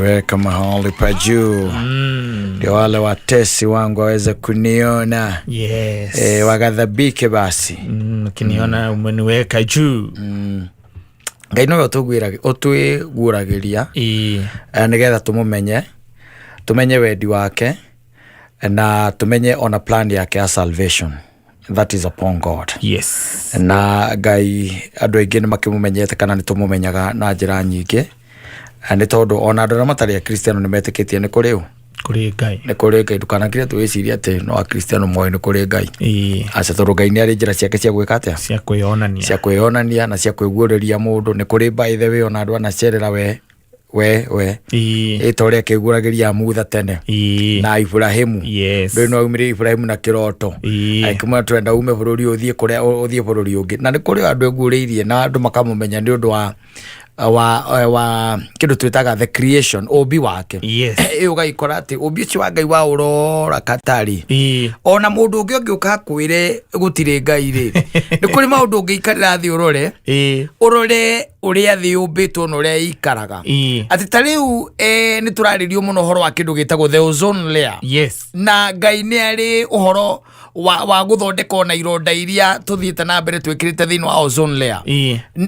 Umeniweka mahali pa juu ndio wale watesi wangu waweze kuniona. Waghadhabike basi. Ukiniona umeniweka juu. Ngai nowe ũtwĩguũragĩria nĩgetha tũmũmenye, tũmenye wendi wake na tũmenye ona plan yake ya salvation. That is upon God. Na Ngai andũ aingĩ nĩ makĩmũmenyete kana nĩ tũmũmenyaga na njĩra nyingĩ. Nĩ tondũ ona andũ arĩa matarĩ akristiano nĩ metĩkĩtie nĩ kũrĩ ũ? Kũrĩ Ngai. Nĩ kũrĩ Ngai. Ndũkanakire twĩcirie atĩ no akristiano moĩ nĩ kũrĩ Ngai. Aca, tondũ Ngai nĩ arĩ njĩra ciake cia gwĩka atĩa? Cia kwĩyonania. Cia kwĩyonania na cia kwĩguũrĩria mũndũ. Nĩ kũrĩ, by the way, ona andũ anacerera we ĩta ũrĩa akĩguũragĩria Mutha tene na Ibrahimu. Ndũĩ no aumire Ibrahimu na kĩroto, akĩmwĩra twenda ume bũrũri ũyũ ũthiĩ kũrĩa, ũthiĩ bũrũri ũngĩ. Na nĩ kũrĩ andũ eguũrĩirie na andũ makamũmenya nĩ ũndũ wa kĩndũ twĩtaga the creation, ũmbi wake. Ĩ ũgagĩkora atĩ ũmbi ũcio wa Ngai wa ũrora katarĩ ona mũndũ ũngĩ ũngĩũka akwĩre gũtirĩ Ngai rĩ, nĩ kũrĩ maũndũ ũngĩikarĩra thĩ ũrore, ũrore ũrĩa thĩ yũmbĩtwo na ũrĩa ĩikaraga. Atĩ ta rĩu nĩ tũrarĩrio mũno ũhoro wa kĩndũ gĩtagwo the ozone layer. Na Ngai nĩ arĩ ũhoro wa gũthondeka ona ironda iria tũthiĩte na mbere twĩkĩrĩte thĩinĩ wa ozone layer.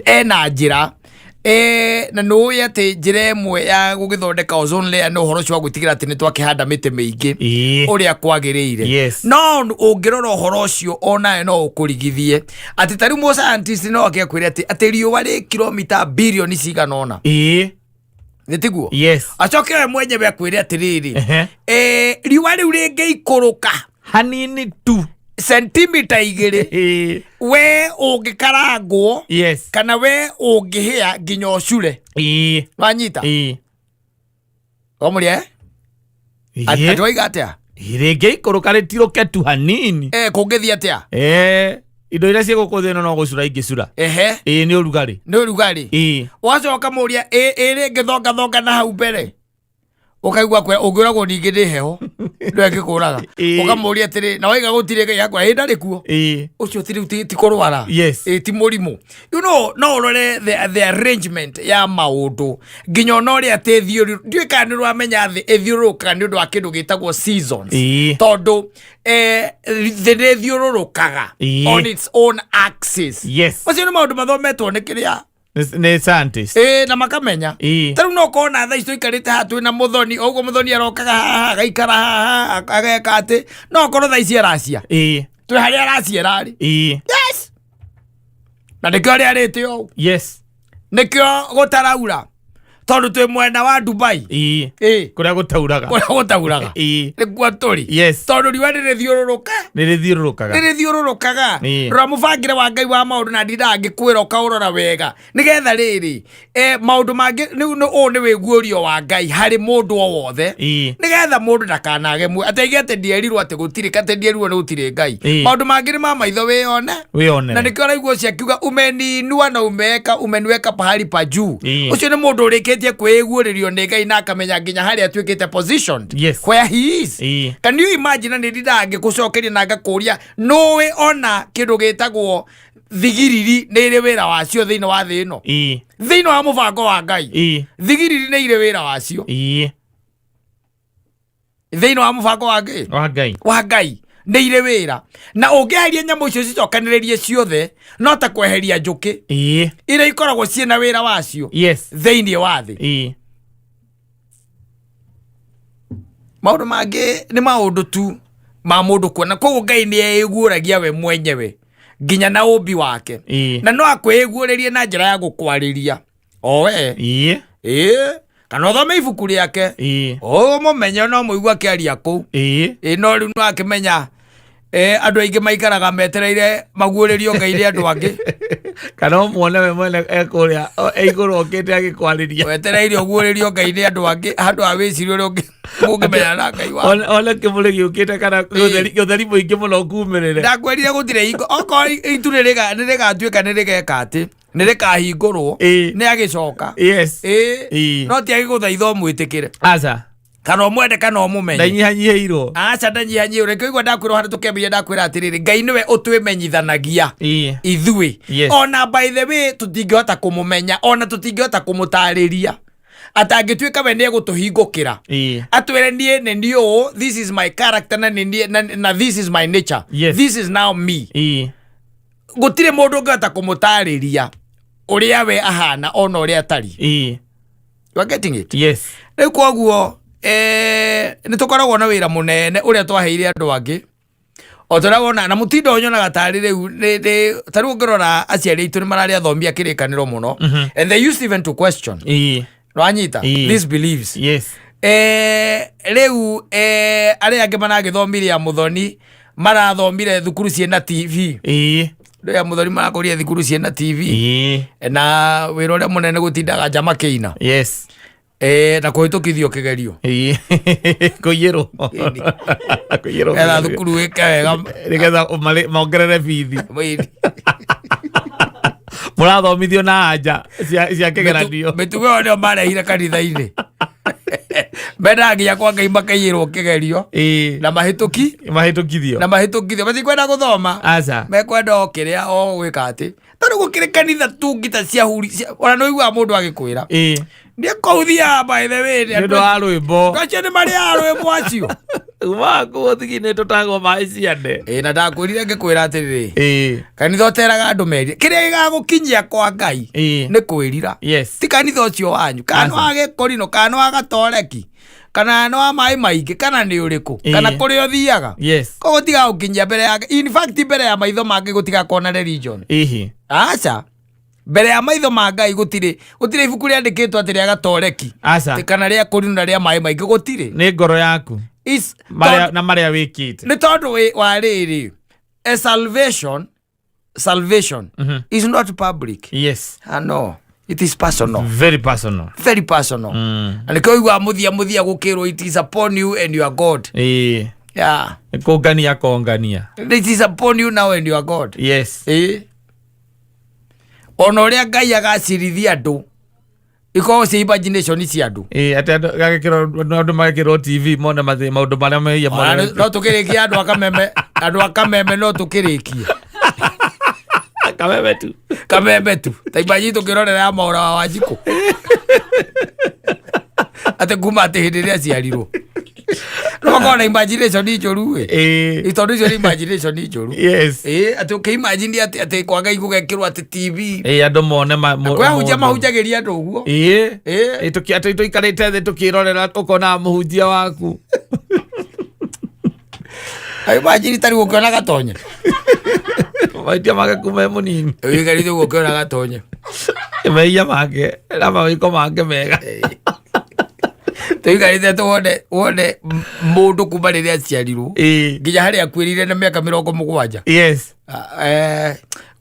Ena njĩra na nĩ ũĩ atĩ njĩra ĩmwe ya gũgĩthondeka ozone layer nĩ ũhoro ũcio wa gwĩtigĩra atĩ nĩ twakĩhanda mĩtĩ mĩingĩ ũrĩa kwagĩrĩire. No ũngĩrora ũhoro ũcio onawe no ũkũrigithie atĩ ta rĩu mũ scientist no akĩakwĩre atĩ riũa rĩ kilomita bilioni cigana ũna. Nĩ tiguo? Yes. Acoke we mwenyewe akwĩre atĩrĩrĩ, riũa rĩu rĩngĩikũrũka hanini tu sentimita 2, we ũngĩkarangwo kana we ũngĩhĩa nginya ũcure. Wanyita? Wamũrĩa atĩ waiga atĩa? Rĩngĩikũrũka rĩtirũke tu hanini. Kũngĩthiĩ atĩa? Indo iria ciĩ gũkũ thĩ ĩno no gũcura ingĩcura. Ĩĩ, nĩ ũrugarĩ. Nĩ ũrugarĩ. Wacoka mũria ĩ rĩngĩthongathonga na hau mbere ũkaigua kwe ũngĩũragwo ningĩ nĩ heho nĩwe ĩngĩkũraga. Ũkamũria atĩrĩ, na waiga gũtirĩ Ngai, akwa ĩ ndarĩ kuo. Ũcio ti rĩu ti kũrwara. Ĩ ti mũrimũ. No ũrore the arrangement ya maũndũ nginya ona ũrĩa atĩ thiũrũ, ndiũĩ kana nĩ ũramenya thĩ ĩthiũrũrũkaga nĩ ũndũ wa kĩndũ gĩtagwo seasons. Tondũ thĩ nĩ ĩthiũrũrũkaga on its own axis. Macio nĩ maũndũ mathometwo nĩ kĩrĩa Nĩ scientist. Ĩ, na makamenya. Ta rĩu no ũkona thaa ici tũikarĩte haha twĩna Mũthoni o ũguo, Mũthoni arokaga haha agaikara haha ageka atĩ no okorwo thaa ici aracia twĩ harĩa araciera rĩ. Yes, na nĩkĩo rĩarĩte ũũ. Nĩkĩo gũtaraura tondũ twĩ mwena wa Dubai. Kũrĩa gũtauraga. Kũrĩa gũtauraga nĩkuo tũrĩ. Tondũ riũa nĩrĩthiũrũrũka. Nĩ rĩthiũrũrũkaga. Nĩrĩthiũrũrũkaga. Rora mũbangĩre wa Ngai wa maũndũ na ndindaga ngĩkwĩra ũkaũrora wega nĩgetha rĩrĩ maũndũ mangĩ ũũ nĩ wĩguũrio wa Ngai harĩ mũndũ o wothe nĩgetha mũndũ ndakanage muoyo atĩ aige atĩ ndierirwo atĩ gũtirĩ, atĩ ndierirwo nĩ gũtirĩ Ngai. Maũndũ mangĩ nĩ ma maitho wĩyone. Wĩyonere. Na nĩkĩo araigua ũcio akiuga umeniinua na umeniweka pahali pa juu. Ũcio nĩ mũndũ ũrĩkĩtie kwĩguũrĩrio nĩ Ngai na akamenya nginya harĩa atuĩkĩte positioned, where he is. Can you imagine? Na nĩ ndindaga ngĩkũcokeria na ngakũria, nũĩ ona kĩndũ gĩtagwo thigiriri nĩ irĩ wĩra wacio thĩinĩ wa thĩ ĩno, thĩinĩ wa mũbango wa Ngai? Thigiriri nĩ irĩ wĩra wacio thĩinĩ wa mũbango wa Ngai. Wa Ngai. Wa Ngai nĩ irĩ wĩra, na ũngĩeheria nyamũ icio cicokanĩrĩrie ciothe no ta kweheria njũkĩ iria ikoragwo ciĩna wĩra wacio thĩinĩ wa thĩ. Maũndũ mangĩ nĩ maũndũ tu ma mũndũ kuona. Koguo Ngai nĩ eiguũragia we mwenyewe nginya na ũmbi wake. Na no akwĩguũrĩrie na njĩra ya gũkwarĩria o we. Ĩĩ, kana ũthome ibuku rĩake ũmũmenye, no mũigua akĩaria kũu. Ĩĩ, no rĩu no akĩmenya andũ aingĩ maikaraga metereire maguũrĩrio Ngai nĩ andũ angĩ. Kana ũmuone we mwene ekũrĩa e igũrũ okĩte agĩkwarĩria. Wetereire ũguũrĩrio Ngai nĩ andũ angĩ handũ ha wĩcirie ũrĩa ũngĩmenyana na Ngai waku. One kĩmũrĩ gĩũkĩte kana ũtheri mũingĩ mũno kumĩrĩre. Ndakwĩrire gũtirĩ hingo okorwo itu nĩ rĩgatuĩka nĩ rĩgeka atĩ nĩ rĩkahingũrwo nĩ agĩcoka. No ti agĩgũthaitha ũmwĩtĩkĩre Aca. kana ũmwende kana ũmũmenye. Ndanyihanyihĩirwo. Aca, ndanyihanyihĩirwo. Reke ũigua ndakwĩra harĩa tũkĩambĩrĩria, ndakwĩra atĩrĩrĩ, Ngai nĩwe ũtwĩmenyithanagia ithuĩ. Ona by the way tũtingĩhota kũmũmenya, ona tũtingĩhota kũmũtarĩria. Atangĩtuĩka we nĩ egũtũhingũkĩra, atwĩre niĩ nĩ niĩ ũũ, this is my character, na nĩ niĩ, na this is my nature, this is now me. Gũtirĩ mũndũ ũngĩhota kũmũtarĩria ũrĩa we ahana ona ũrĩa atari. You are getting it? Yes. Rĩu koguo nĩ tũkoragwo na wĩra mũnene ũrĩa twaheire andũ angĩ, o ta ũrĩa wona na mũtindo nyonaga tarĩ rĩu ta rĩu ũngĩrora aciari aitũ nĩ mararĩ athomi a kĩrĩkanĩro mũno, and they used even to question, wanyita, these beliefs. Rĩu arĩa angĩ maragĩthomire ya mũthoni, marathomire thukuru ciĩna TV. Rĩu ya mũthoni marakũrire thukuru ciĩna TV, na wĩra ũrĩa mũnene gũtindaga nja makĩina, na kũhĩtũkithio kĩgerio. Kũiyĩrwo. Kũiyĩrwo. Etha thukuru wĩke wega. Nĩgetha mongerere bithi. Mwĩri. Mũrathomithio na anja cia kĩgeranio. Mĩtugo ĩyo nĩyo marehire kanitha-inĩ, mendaga nginya kwa Ngai makaiyĩrwo kĩgerio na mahĩtũki Mahĩtũkithio. Na mahĩtũkithio. Matikwenda gũthoma. Aca. Mekwenda o kĩrĩa o gwĩka atĩ tondũ gũkĩrĩ kanitha tu ngita cia huri ona nĩ ũiguaga mũndũ agĩkwĩra nĩ kũu thiaga, by the way. Nĩ ũndũ wa rwĩmbo. Andũ acio nĩ marĩaga rwĩmbo acio. Umaga kũu thigi-inĩ tũtagwo maĩ ciande. Ĩ, na ndakwĩrire ngĩkwĩra atĩrĩrĩ, kanitha ũteraga andũ merire kĩrĩa gĩgagũkinyia kwa Ngai nĩ kwĩrira, ti kanitha ũcio wanyu, kana nĩ wa gĩkorino, kana nĩ wa gatoreki, kana nĩ wa maĩ maingĩ, kana nĩ ũrĩkũ, kana kũrĩa ũthiaga. Koguo gũtigagũkinyia mbere ya, in fact, mbere ya maitho mangĩ gũtigakorwo religion. Aca, mbere ya maitho ma Ngai gũtirĩ ibuku rĩandĩkĩtwo atĩ rĩa gatoreki Aca. kana rĩa kũrino na rĩa maĩ maingĩ, gũtirĩ. Nĩ ngoro yaku. Na marĩa wĩkĩte. Nĩ tondũ wa rĩrĩ, a salvation is not public. Ah, no, it is personal. Very personal. Very personal. Na nĩkĩo ũiguaga mũthia gũkĩrwo, "It is upon you and your God." Yeah. Nĩ kũngania kongania. It is upon you now and your God. Ĩĩ, ona ũrĩa Ngai agacirithia andũ ikoragwo cia imagination cia andũ. Ĩĩ, atĩ andũ gagĩkĩrwo, andũ magekĩrwo TV mone maũndũ marĩa mehia. Ona no tũkĩrĩkie andũ akameme, andũ akameme, no tũkĩrĩkie. Kameme tu. Kameme tu. Ta imagine tũkĩrorera ya maũra wa Wanjikũ atĩ kuma atĩ hĩndĩ ĩrĩa aciarirwo no makorwo na imagination njũru ĩ. Tondũ icio nĩ imagination njũru. Ĩ, atĩ ũkĩimagine atĩ kwa Ngai gũgekĩrwo atĩ TV. Ĩĩ, andũ mone Kwĩ ahunjia mũndũ. Mahunjagĩria andũ ũguo. Ĩĩ, atĩ tũikarĩte thĩ tũkĩrorera ũkona mũhunjia waku. Imagine tarĩu ũkĩona gatonye. Mahĩtia make kuma e mũnini. Ũikarĩte ũguo ũkĩona gatonye. Mehia make na mawĩko make mega. Tũikarĩte tuone wone mũndũ kuma rĩrĩa aciarirwo nginya harĩa akuĩrĩire na mĩaka 70.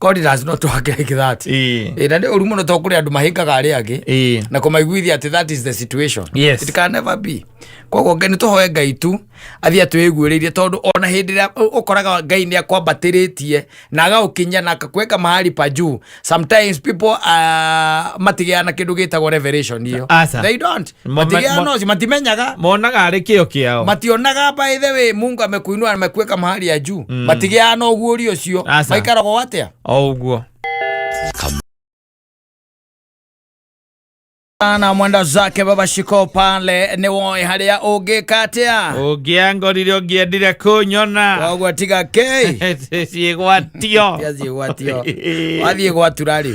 God does not work like that. Na nĩ ũru mũno tondũ kũrĩ andũ mahĩngaga arĩa angĩ na kũmaiguithia atĩ that is the situation. It can never be. Koguo nĩ tũhoe Ngai tu athiĩ atwĩguĩrĩirie, tondũ ona hĩndĩ ĩrĩa ũkoraga Ngai nĩ akwambatĩrĩtie na agagũkinyia na akakuweka mahali pa juu, sometimes people matigĩaga na kĩndũ gĩtagwo revelation ĩyo. Aca. They don't. Matigĩaga nocio, matimenyaga. Monaga arĩ kĩo kĩao. Mationaga, by the way, Mungu amekuinua na amekuweka mahali ya juu. Matigĩaga na ũguũrio ũcio. Aca. Maikaragwo atĩa? O ũguo. Na mwenda zake Baba Shiko pale nĩ woĩ harĩa ũngĩka atĩa. Ũngĩangorire, ũngĩendire kũnyona. Koguo tiga kĩ. Ciĩgwatio. Ciĩgwatio. Wathiĩ gwatura rĩ,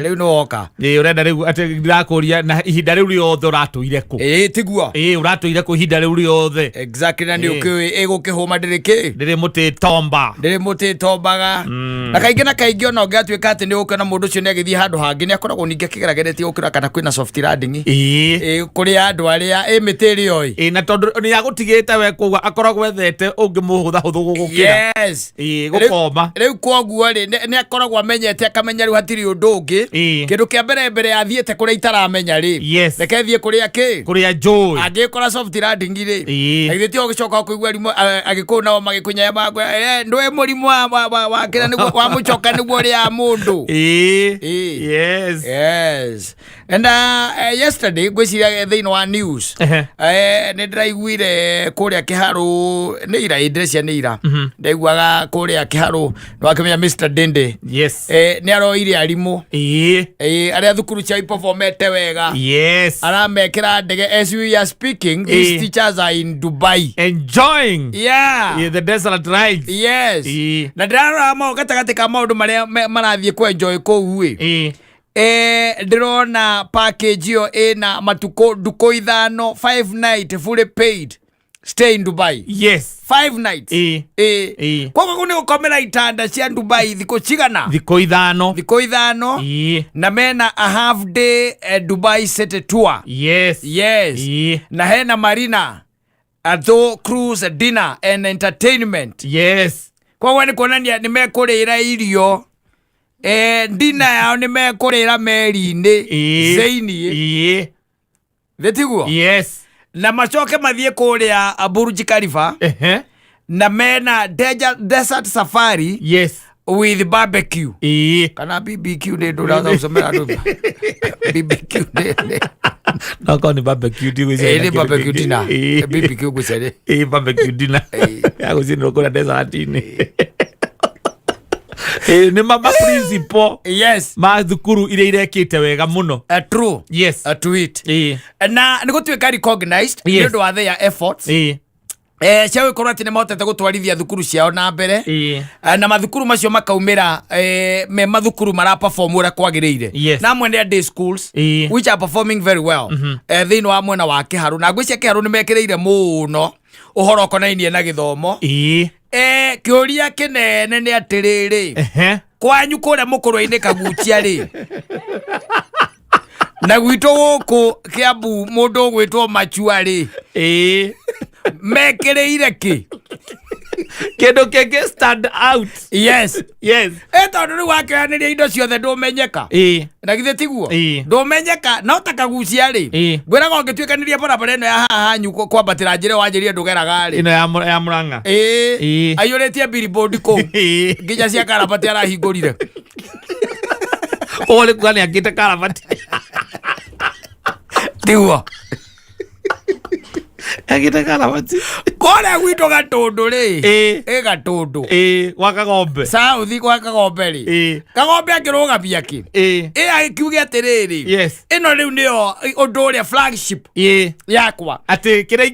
rĩu nĩ woka. Ĩĩ, ũrenda rĩu atĩ ndĩrakũria na ihinda rĩu rĩothe ũratũire kũ? Ĩĩ, tiguo. Ĩĩ, ũratũire kũ ihinda rĩu rĩothe? Exactly, na nĩ ũkĩũĩ ĩgũkĩhũma ndĩrĩ kĩ. Ndĩrĩ mũtĩ tomba. Ndĩrĩ mũtĩ tombaga. Na kaingĩ na kaingĩ ona ũngĩgatuĩka atĩ nĩ ũgũkĩona mũndũ ũcio nĩ agĩthiĩ handũ hangĩ, nĩ akoragwo ningĩ akĩgerageretie gũkĩra kana kwĩna soft landing. Ĩĩ, kũrĩ andũ arĩa ĩ mĩtĩ ĩrĩa ĩ. Ĩĩ, na tondũ nĩ agũtigĩte we koguo akoragwo ethete ũngĩ mũhũthahũthũ gũgũkĩra. Ĩĩ, gũkoma. Rĩu koguo rĩ, nĩ akoragwo amenyete, akamenya rĩu hatirĩ ũndũ ũngĩ. Kĩndũ kĩa mbere mbere athiĩte kũrĩa itaramenya rĩ, reke thiĩ kũrĩa kĩ. Kũrĩa njũĩ. Angĩkora soft landing rĩ, na githĩ tiho gũcoka kũigua rimũ agĩkũyũ nao magĩkũnyaya makwĩra ndũĩ mũrimũ wa kĩrĩa nĩguo wa mũcoka nĩguo ũrĩaga mũndũ. Yes. Yes. And Na yesterday ngwĩciria thĩinĩ wa news nĩ ndĩraiguire kũrĩa Kĩharũ nĩ ira, ĩ, ndĩrecia nĩ ira ndaiguaga kũrĩa Kĩharũ nĩ wakĩmenya Mr Dende. Nĩ aroire arimũ arĩa thukuru ciao iperformete wega, aramekĩra ndege. As we are speaking, these teachers are in Dubai enjoying the desert rides. Na ndĩrarora mau gatagatĩ ka maũndũ marĩa marathiĩ kwenjoy kũu ĩ, ndĩrona package ĩyo ĩna matukũ ndukũ 5, 5 night fully paid stay in Dubai. 5 nights. Koguo kũu nĩ gũkomera itanda cia Dubai thikũ cigana? Thikũ 5. Thikũ 5. Na mena a half day Dubai city tour. Na hena marina atho cruise dinner and entertainment. Koguo nĩ kuonania nĩ mekũrĩra irio, dinner yao nĩ mekũrĩra meri-inĩ thĩiniĩ. Thĩtiguo? Yes. Na macoke mathiĩ kũrĩa Burj Khalifa na mena desert safari with barbecue kana BBQ. Nĩ ndũraga gũcomera andũ BBQ No korwo nĩ barbecue ndigwĩciria. Nĩ barbecue dinner. BBQ ngwĩciria. Barbecue dinner ya gũcinĩrwo kũrĩa desert-inĩ. Nĩ ma principal ma thukuru iria irekĩte wega mũno. True. A tweet na nĩ gũtuĩka recognized nĩ ũndũ wa their efforts cia gũkorwo atĩ nĩ mahotete gũtwarithia thukuru ciao na mbere. Na mathukuru macio makaumĩra me mathukuru mara perform ũrĩa kwagĩrĩire. Na amwe nĩ a day schools which are performing very well thĩinĩ wa mwena wa Kĩharũ, na ngwĩcia Kĩharũ nĩ mekĩrĩire mũno ũhoro ũkonainie na gĩthomo. Kĩũria kĩnene nĩ atĩrĩrĩ, kwanyu kũrĩa mũkũrwe-inĩ Kaguchia rĩ, na gwitũ gũkũ Kĩambu mũndũ ũgwĩtwo Machua rĩ, mekĩrĩire kĩ? Kĩndũ kĩngĩ stand out. Ĩ tondũ rĩu wakĩoyanĩria indo ciothe ndũmenyeka. Na githĩ tiguo? Ndũmenyeka no ta Kagucia rĩ, ngwĩraga ũngĩtuĩkanĩria barabara ĩno ya haha hanyu kwambatĩra njĩra ĩyo wanjĩrire ndũgeraga rĩ. Ĩno ya Mũrang'a. Aiyũrĩtie billboard kũu, nginya cia karabati arahingũrire. Ũguo nĩ kuga nĩ akĩte karabati. Tiguo? Akĩte karabati. Kũrĩa gwitũ Gatũndũ rĩ, ĩ Gatũndũ. Gwa Kagombe. South gwa Kagombe rĩ, Kagombe akĩrũgamia kĩ? Ĩ agĩkiuge atĩrĩrĩ, ĩno rĩu nĩyo ũndũ ũrĩa flagship yakwa. Atĩ kĩrĩa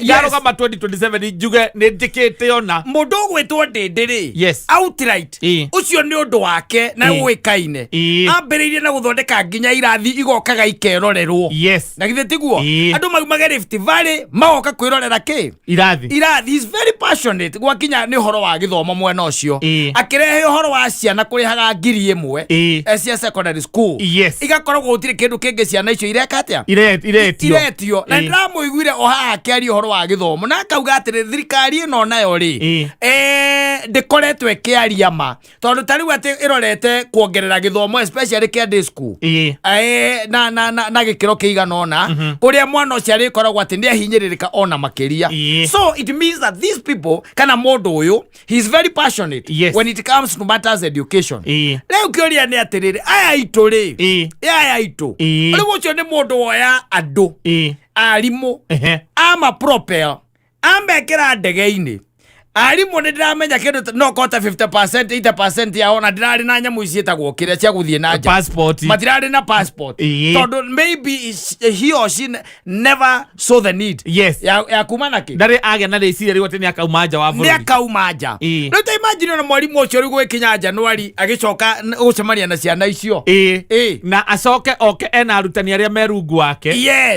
ingarũgama 2027 njuge nĩ njĩkĩte ona. Mũndũ ũgwĩtwo Ndĩndĩ rĩ, outright, ũcio nĩ ũndũ wake na ũĩkaine. Ambĩrĩirie na gũthondeka nginya irathi igokaga ikerorerwo. Na githĩ tiguo? Andũ maumage Rift Valley magoka kwĩrorera kĩ? Irathi. Irathi. He's very passionate gwakinya nĩ ũhoro wa gĩthomo mwena ũcio. Akĩrehe ũhoro wa ciana kũrĩhaga 1000 cia secondary school. Igakoragwo gũtirĩ kĩndũ kĩngĩ ciana icio ireka atĩa? Iretio. Iretio. Na ndĩramũiguire o haha akĩaria ũhoro wa gĩthomo na akauga atĩrĩ, thirikari ĩno nayo rĩ, ndĩkoretwo ĩkĩaria ma, tondũ ta rĩu atĩ ĩrorete kuongerera gĩthomo especially kĩa day school na gĩkĩro kĩigana ũna kũrĩa mwana ũcio arĩkoragwo atĩ nĩ ahinyĩrĩrĩka ona makĩria. So it means that these people, kana mũndũ ũyũ, he is very passionate when it comes to matters education. Rĩu kĩũria nĩ atĩrĩrĩ, aya aitũ rĩ, aya aitũ, rĩu ũcio nĩ mũndũ woya andũ, arimũ, ama propel, amekĩra ndege-inĩ. Arimũ nĩ ndĩramenya kĩndũ no kota 50%, 80% yao na ndĩrarĩ na nyamũ ici ciĩtagwo kĩrĩa cia gũthiĩ na nja. Passport. Matirarĩ na passport. Tondũ maybe he or she never saw the need ya kuma na kĩ. Ndarĩ agĩa na rĩciria rĩu atĩ nĩ akauma nja wa Nĩ bũrũri. Akauma nja. Rĩu ta imagine ona mwarimũ ũcio rĩu gwĩkinya Januari agĩcoka gũcemania na ciana icio. Na acoke oke ena arutani arĩa me rungu wake,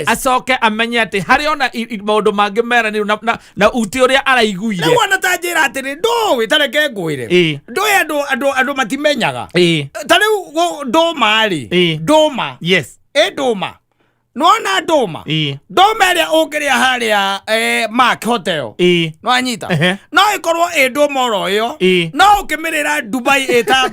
acoke amenye atĩ harĩ ona maũndũ mangĩ meranĩirwo na uti ũrĩa araiguire. Rĩu ona ta njĩra atĩrĩ, ndũĩ, ta reke ngwĩre, ndũĩ andũ matimenyaga. Ta rĩu ndũma rĩ, ndũma, ĩ ndũma, nĩwona ndũma, ndũma ĩrĩa ũngĩrĩa harĩa Mark Hotel, nĩwanyita? No ĩkorwo ĩ ndũma oro ĩyo, no ũkĩmĩrĩra Dubai ĩta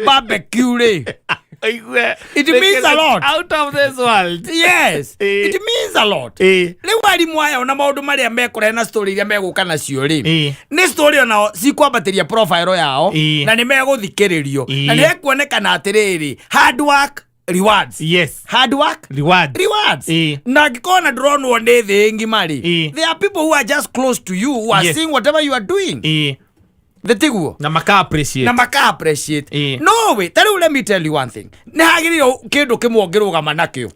barbecue rĩ, Aigue. It means a lot. Out of this world. Yes. It means a lot. Rĩu arimũ aya ona maũndũ marĩa mekũrehe na story iria megũka nacio rĩ, nĩ story onao cikwambatĩria profile yao na nĩ megũthikĩrĩrio na nĩ hekuonekana atĩrĩrĩ, hard work Rewards. Yes. Hard work reward. Rewards. Na angĩkorwo na ndũronwo nĩ thĩ ng'ima rĩ, there are people who are just close to you who are seeing whatever you are doing. Thĩ tiguo? Na maka appreciate. Na maka appreciate. No way. Ta rĩu, let me tell you one thing, nĩ hagĩrĩire kĩndũ kĩmwe ũngĩrũgama nakĩo.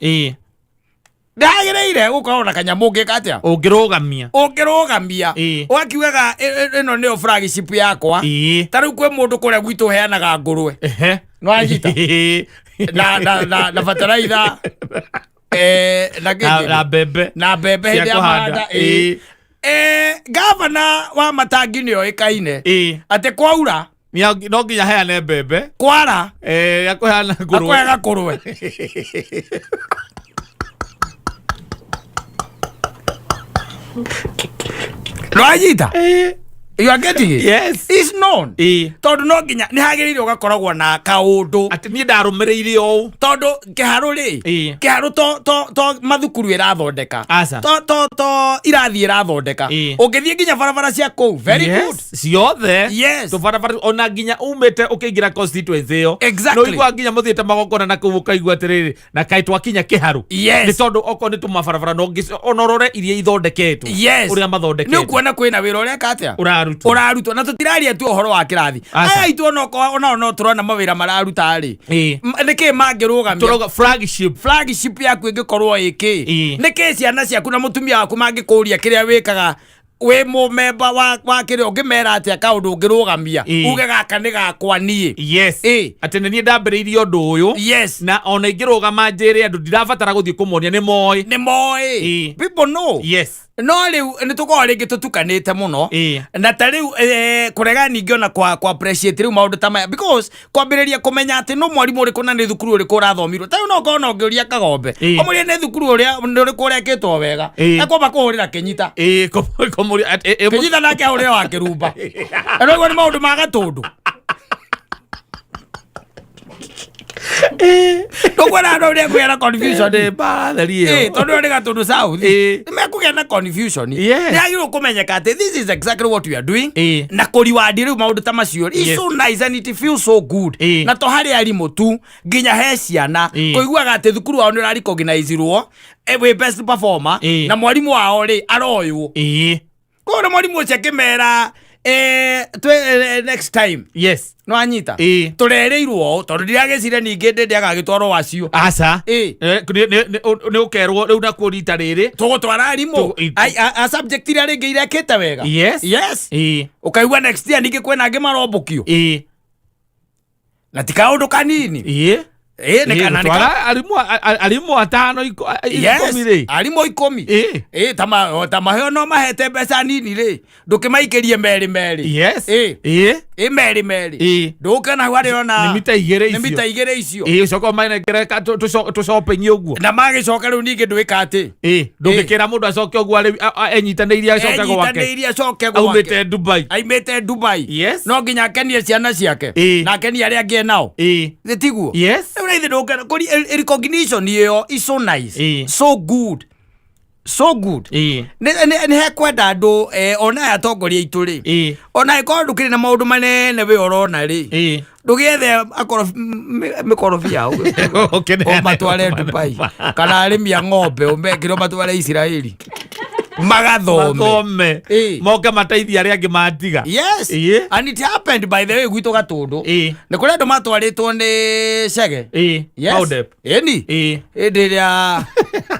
Nĩ hagĩrĩire gũkorwo na kanyamũ ũngĩka atĩa? Ũngĩrũgamia. Ũngĩrũgamia. Ũgakiugaga, "Ĩno nĩyo flagship yakwa." Ta rĩu kwĩ mũndũ kũrĩa gwitũ ũheanaga ngũrwe. Nĩwanyita? Na bataraitha na Na kĩngĩ? Na mbembe. Na mbembe cia hĩndĩ ya kũhanda. mahanda. Gavana wa Matangi nĩ oĩkaine atĩ kwaura, No nginya heane mbembe. Kwara, Ya kũheana ngũrwe. Akũhe gakũrwe. Nĩwanyita? You are getting it? Yes. It's known. Tondũ no nginya nĩ hagĩrĩire ũgakoragwo na kaũndũ. Atĩ niĩ ndarũmĩrĩire ũũ. Tondũ kĩharũ rĩ, kĩharũ to mathukuru ĩrathondeka, Aca. to irathi ĩrathondeka, ũngĩthiĩ nginya barabara cia kũu, very good. Ciothe. Tũbarabara ona nginya umĩte ũkĩingĩra constituency ĩyo, nĩ ũiguaga nginya mũthiĩte magongona na kũu, ũkaigua atĩrĩrĩ, na kaĩ twakinya kĩharũ. Nĩ tondũ okorwo nĩ tũmabarabara, no ona ũrore iria ithondeketwo, ũrĩa Nĩ mathondeketwo. ũkuona kwĩna wĩra ũreka atĩa? Ũrarutwo. Ũrarutwo. Na tũtiraria tu ũhoro wa kĩrathi. Aca. Aya aitũ onokorwo onao no tũrona mawĩra mararuta rĩ, nĩkĩ mangĩrũgamia? Tũrauga flagship. Flagship yaku ĩngĩkorwo ĩkĩ? Nĩkĩ ciana ciaku na mũtumia waku mangĩkũria kĩrĩa wĩkaga wĩ mũmemba wa kĩrĩa, ũngĩmera atĩa kaũndũ ũngĩrũgamia, uge gaka nĩ gakwa niĩ? Atĩ nĩ niĩ ndambĩrĩirie ũndũ ũyũ, na ona ingĩrũgama njĩre andũ, ndirabatara gũthiĩ kũmonia, nĩ moĩ. Nĩ moĩ. People know. No rĩu nĩ tũkoragwo rĩngĩ tũtukanĩte mũno. Na ta rĩu kũrega ningĩ ona kwa appreciate rĩu maũndũ ta maya, because kwambĩrĩria kũmenya atĩ no mwarimũ ũrĩkũ na nĩ thukuru ũrĩkũ ũrathomirwo, ta rĩu no ũkorwo na ũngĩũria Kagombe, ũmũrie nĩ thukuru ũrĩa nĩ ũrĩkũ ũrekĩtwo wega, ekwamba kũhũrĩra Kĩnyita. Kũmũria Kĩnyita nake ahũrĩre wa Kĩrumba. Na ũguo nĩ maũndũ ma Gatũndũ. Ndũkuona andũ ũrĩa kũgĩa na confusion? Nĩ mbatheri ĩyo. Tondũ ĩyo nĩ Gatũndũ South. Nĩ mekũgĩa na confusion. Nĩ yagĩrĩirwo kũmenyeka atĩ this is exactly what we are doing, na kũriwandi rĩu maũndũ ta macio is so nice and it feels so good. Na to harĩ arimũ tu, nginya he ciana, kũiguaga atĩ thukuru wao nĩ ũrarecognizirwo wĩ best performer, na mwarimũ wao rĩ aroywo. Koguo na mwarimũ ũcio akĩmera next time, no anyita, tũrerĩirwo ũũ, tondũ ndiragĩcire ningĩ ndĩ agagĩtwarwo wacio. Aca. Nĩ ũkerwo rĩu nakuo rita rĩrĩ Tũgũtwara arimũ a subject iria rĩngĩ irekĩte wega. Ũkaigua next year ningĩ kwĩna angĩ marombũkio, na ti kaũndũ kanini. Nĩ kana nĩ Gũtwara arimũ atano, 10 rĩ. Arimũ 10. Ta maheo no mahete mbeca nini rĩ, ndũkĩmaikĩrie merĩ merĩ. Ĩ merĩ merĩ. Ndũkĩona hau harĩ ona Nĩ mita 2 nĩ icio. Mita 2 icio. Ũcoka ũmanengere tũcopenyi ũguo. Na magĩcoka rĩu ningĩ ndwĩka atĩ Ndũngĩkĩra mũndũ acoke ũguo arĩ enyitanĩirie acoke gwake. Enyitanĩirie acoke gwake. Aumĩte Dubai. Aimĩte Dubai. No nginya akenie ciana ciake na akenie arĩa angĩ nao. Nĩ tiguo? Yes. Rĩu raithi ndũkĩona kũri recognition ĩyo is so nice. So good, so good. Nĩ hekwenda andũ ona aya atongoria aitũ rĩ, ona ĩkorwo ndũkĩrĩ na maũndũ manene we ũrona rĩ, ndũgĩethe mĩkorobia Ũkĩneane. ũmatware Dubai, kana arĩmi a ng'ombe ũmekĩre ũmatware Isiraeli magathome. Mathome. Moke mateithie arĩa angĩ matiga. And it happened, by the way, gwitũ Gatũndũ. Nĩ kũrĩ andũ matwarĩtwo nĩ Chege. Maũndep. Ĩni hĩndĩ ĩrĩa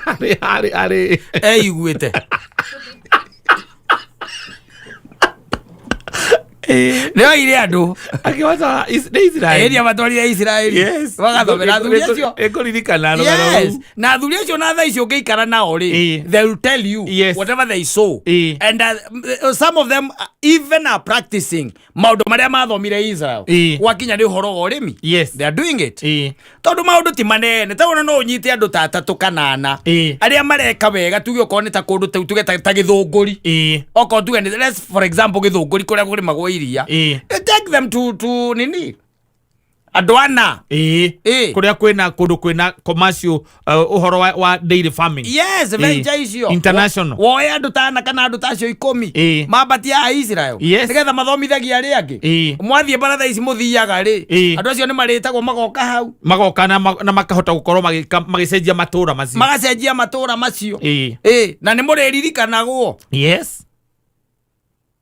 Arĩ arĩ arĩ eiguĩte nĩ oire andũ. Akĩmatwara nĩ Isiraeli. Ĩni amatwarire Isiraeli magathomera athuri acio. Ĩkũririkana rũgano rũu. Na athuri acio na thaa icio ũngĩikara nao rĩ, they will tell you whatever they saw, and some of them even are practicing maũndũ marĩa mathomire Israel. Gwakinya nĩ ũhoro wa ũrĩmi, they are doing it. Tondũ maũndũ ti manene ta no ũnyite andũ ta atatũ kana ana arĩa mareka wega, tuge okorwo nĩ ta kũndũ tuge ta Gĩthũngũri, okorwo tuge nĩ, let's for example, Gĩthũngũri kũrĩa kũrĩmagwo iria. You take them to nini, Andũ ana. Ĩĩ. Ĩĩ. Kũrĩa kwĩna kũndũ kwĩna commercial ũhoro wa dairy farming. Yes, venture icio. International. Woe andũ ta ana kana andũ ta acio 10. Mambatie a Israel. Nĩgetha mathomithagie arĩa angĩ. Mwathiĩ baratha ici mũthiaga rĩ. Andũ acio nĩ marĩtagwo magoka hau. Magoka na makahota gũkorwo magĩcenjia matũra macio. Magacenjia matũra macio. Ĩĩ. Na nĩ mũrĩririkanagwo. Yes.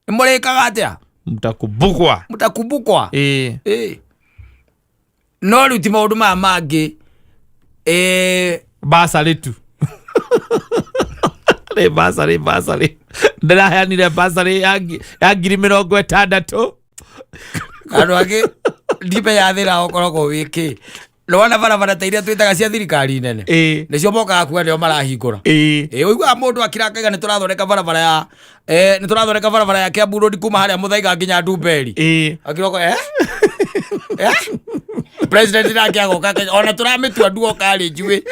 Nĩ mũrĩkaga atĩa? Mtakumbukwa. Mtakumbukwa. Ĩĩ. No rĩu ti maũndũ maya mangĩ. Basarĩ tu. Rĩ basarĩ, basarĩ. Ndĩraheanire basarĩ ya 60,000. Andũ angĩ ndimenya thĩna ũkoragwo wĩ kĩ. Nĩwona barabara ta iria twĩtaga cia thirikari nene. Nĩcio mokaga kuga nĩo marahingũra. Ĩĩ, ũiguaga mũndũ akira akaiga nĩ tũrathondeka barabara ya, nĩ tũrathondeka barabara ya Kiambu Road kuma harĩa Muthaiga nginya Ndumberi. Akiroko, President nake agoka akaiga, ona tũramĩtua Dual Carriageway.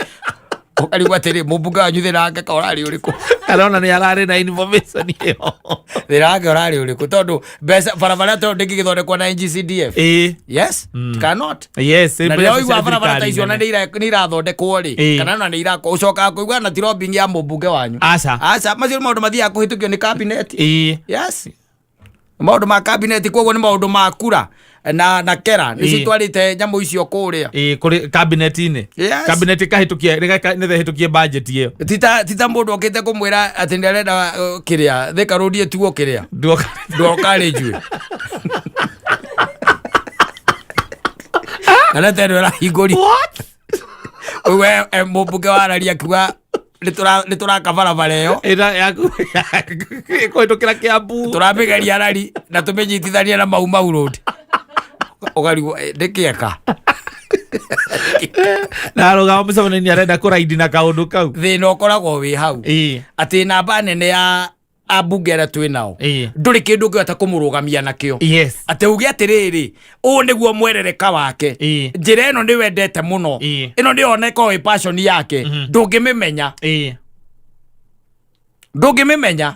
Ũkarigwo atĩrĩ, mũmbunge wanyu thĩna wake ka ũrarĩ ũrĩkũ? Kana ona nĩ ararĩ na information ĩyo. Thĩna wake ũrarĩ ũrĩkũ? Tondũ mbeca barabara tondũ ndĩngĩgĩthondekwo na NGCDF. Yes, cannot. Yes, Na mbeca rĩrĩa ũigua cia barabara ta thirikari icio na nene. nĩ irathondekwo rĩ, kana ona nĩ irakwo, ũcokaga kũigua na ti lobbying ya mũmbunge wanyu. Aca. Aca, macio nĩ maũndũ mathiaga kũhĩtũkio nĩ cabinet. Yes. Maũndũ ma cabinet, koguo nĩ maũndũ ma kura na kera nĩcio itwarĩte nyamũ icio kũrĩa. Ĩĩ, kũrĩ cabinet-inĩ. Yes. Cabinet ĩkahĩtũkia, nĩgetha ĩhĩtũkie budget ĩyo. Ti ta mũndũ okĩte kũmwĩra atĩ nĩ arenda, kĩrĩa, Thika Road ĩtuo kĩrĩa. Dual Dual carriageway. Kana ta ĩno ĩrahingũrio. What? We, mũmbunge wa Araria akiuga nĩ tũraka barabara ĩyo. Ĩra yaku ĩkũhĩtũkĩra Kiambu. Tũramĩgeria Arari na tũmĩnyitithanie na Mau Mau Road. Ũkarigwo, ndĩkĩeka. Na arũgama mũcemanio-inĩ arenda kũraidi na kaũndũ kau. Thĩna ũkoragwo wĩ hau. Atĩ namba nene ya ambunge arĩa twĩ nao. Ndũrĩ kĩndũ ũngĩhota kũmũrũgamia nakĩo. Atĩ uge atĩrĩrĩ, ũũ nĩguo mwerereka wake. Njĩra ĩno nĩ wendete mũno. Ĩno nĩyo ona ĩkoragwo ĩ passion yake. Ndũngĩmĩmenya. Ndũngĩmĩmenya.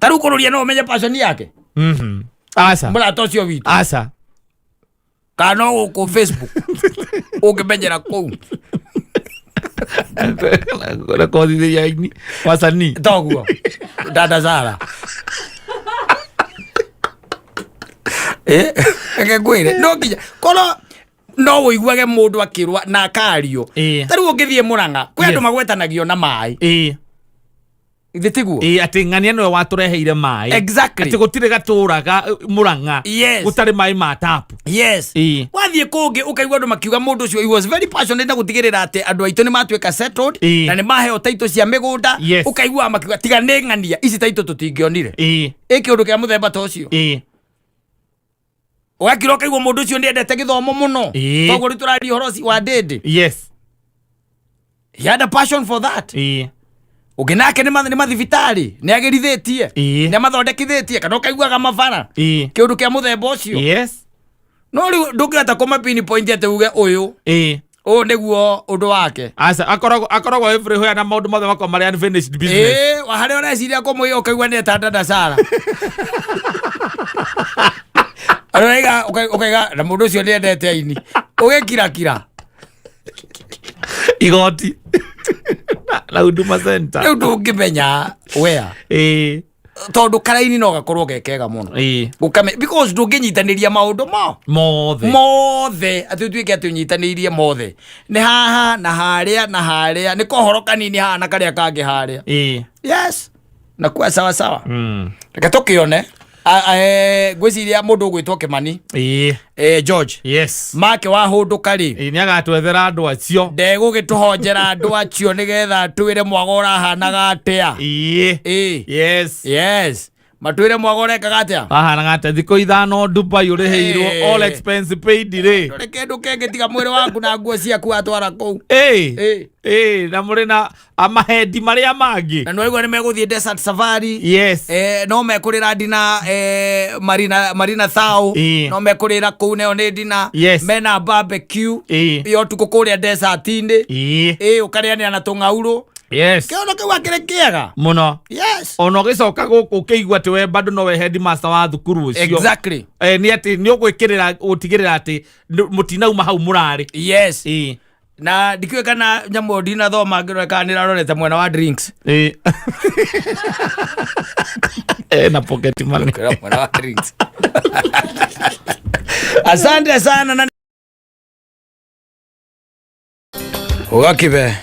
Ta rĩu kũrũria no ũmenye passion yake. Aca. Mũrata ũcio witũ. Aca. Kana no gũkũ Facebook. Ũngĩmenyera kũu. Rekodithĩria aini wasanii. Toguo. Dada Zara. Reke ngwĩre, no nginya korwo no ũiguage mũndũ akĩrwa na akario. Ta rĩu ũngĩthiĩ Mũrang'a, kwĩ andũ magwetanagio na maĩ. Githĩ tiguo? Ĩĩ, atĩ ng'ania nĩwe watũreheire maĩ. Atĩ gũtirĩ gatũra ga Mũrang'a gũtarĩ maĩ ma tapu. Wathiĩ kũngĩ ũkaigua andũ makiuga mũndũ ũcio he was very passionate na gũtigĩrĩra atĩ andũ aitũ nĩ matuĩka settled na nĩ maheo taitũ cia mĩgũnda. Ũkaigua makiuga tiga nĩ ng'ania ici taitũ tũtingĩonire. Ĩ kĩũndũ kĩa mũthemba ta ũcio. Ũgakira ũkaigua mũndũ ũcio nĩ endete gĩthomo mũno. Koguo rĩu tũraria ũhoro ũcio wa Ndĩndĩ. He had a passion for that. Ũngĩ nake nĩ mathibitarĩ, nĩ agĩrithĩtie, nĩ amathondekithĩtie, kana ũkaiguaga mabara. Kĩũndũ kĩa mũthemba ũcio. No rĩu ndũngĩhota kũma pinpoint atĩ uge ũyũ. Ũyũ nĩguo ũndũ wake. Aca, akoragwo everywhere na maũndũ mothe makoragwo marĩ unfinished business. Ĩĩ, harĩa ũreciria kũmũiga ũkaigua nĩ eta Dada Sara. Ũraiga, ũkaiga, na mũndũ ũcio nĩ endete aini. Ũgĩkirakira. Igoti. Na Huduma Center. Rĩu ndũngĩmenya where. Tondũ karaini no gakorwo ge kega mũno. Gũkame, because ndũngĩnyitanĩria maũndũ mo. Mothe. Mothe. Atĩ ũtuĩke atĩ ũnyitanĩirie mothe. Nĩ haha, na harĩa, na harĩa. Nĩ kohoro kanini haha na karĩa kangĩ harĩa. Yes. Na kuwa sawa sawa. Reke tũkĩone. Ngwĩciria mũndũ ũgwĩtwo Kĩmani. George. Make wahũndũka rĩ. Nĩ agatwethera andũ acio. Ndegũgĩtũhonjera andũ acio nĩgetha twĩre mwaga ũrahanaga atĩa. Yes. Matwĩre mwaga ũrekaga atĩa? Wahanaga atĩa? Thikũ 5 Dubai ũrĩhĩirwo all expense paid rĩ. Ndũrĩ kĩndũ kĩngĩ tiga mwĩrĩ waku na nguo ciaku watwara kũu. Na mũrĩ na amahendi marĩa mangĩ. Na nĩwaigua nĩ megũthiĩ desert safari. No mekũrĩra ndina, Marina Thao. No mekũrĩra kũu nayo nĩ ndina. Mena barbecue. Ya ũtukũ kũrĩa desert-inĩ. Ũkarĩanĩra na tũng'aurũ. Yes. Kĩono kĩu akĩrĩ kĩega. Mũno. Yes. Ona ũgĩcoka gũkũ ũkĩigua atĩ we bado nowe headmaster wa thukuru ũcio. Exactly. Eh, nĩ atĩ nĩ ũgwĩkĩrĩra gũtigĩrĩra atĩ mũtinauma hau mũrarĩ. Yes. Ĩĩ. Na ndikĩũĩ kana nyamũ ĩyo ndinathoma ngĩrore kana nĩrarorete mwena wa drinks. Ĩĩ. Eh, na pocket money. Mwena wa drinks. Asante sana na Ugakibe.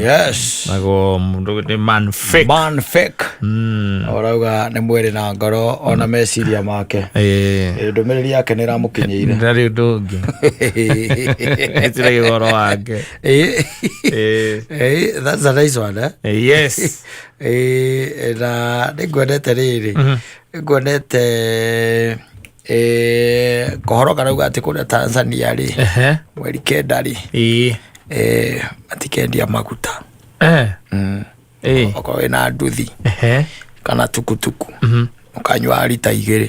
Yes. Nago mundu ni man fake. Man fake. Orauga nĩ mwĩrĩ na ngoro ona meciria make. Eh. Ĩ, ndũmĩrĩri yake nĩ ĩramũkinyĩire. Ndarĩ ũndũ ũngĩ. Eciragia ũhoro wake. Ĩ, Eh. ĩ, that's a nice one, eh? Eh, Yes. Ĩ, na nĩ nguonete rĩrĩ nĩ nguonete eh, kohoro karauga atĩ kũrĩa Tanzania rĩ Ehe. mweri kenda rĩ Ĩĩ. eh, matikendia maguta. Eh. Ĩĩ. Okorwo wĩna nduthi Ehe. kana tukutuku ũkanyua rita 2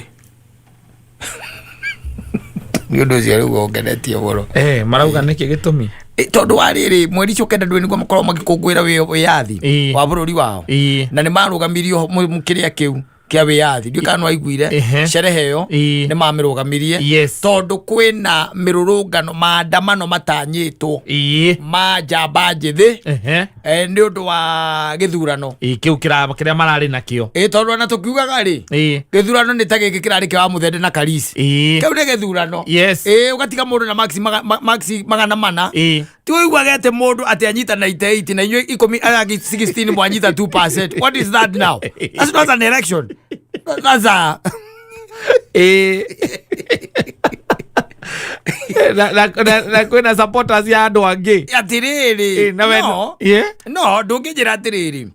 nĩ ũndũ ũcio rĩu ũngenetie mũno. Eh, marauga nĩkĩ gĩtũmi? Ĩ, tondũ wa rĩrĩ mweri ũcio kenda ndũĩ nĩguo makorwo magĩkũngũĩra wĩyathi Ĩĩ. wa bũrũri wao. Ĩĩ. Na nĩ marũgamirio kĩrĩa kĩu kĩa wĩyathi ndiũĩ kana nĩwaiguire Ehe. sherehe ĩyo Ĩĩ. nĩ mamĩrũgamirie Yes. tondũ kwĩna mĩrũrũngano maandamano matanyĩtwo Ĩĩ. ma njamba njĩthĩ Ehe. eh, nĩ ũndũ wa gĩthurano. Ĩĩ, kĩu kĩrĩa mararĩ nakĩo. Ĩ tondũ ona tũkiugaga rĩ Ĩĩ. gĩthurano nĩ ta gĩkĩ kĩrarĩ kĩa wa mũthende na karisi. Ĩĩ. Kĩu nĩ gĩthurano. Yes. Ĩ ũgatiga mũndũ na maxi 400. Ĩĩ. Ti ũiguage atĩ mũndũ atĩ anyita 98 na inyuĩ ikũmi aya angĩ 16 mwanyita 2%. What is that now? That's not an election. That's a Ĩĩ. Na kwĩna supporters ya andũ angĩ. Atĩrĩrĩ. Ĩĩ, na we No. Ĩĩ. No, ndũngĩnjĩra atĩrĩrĩ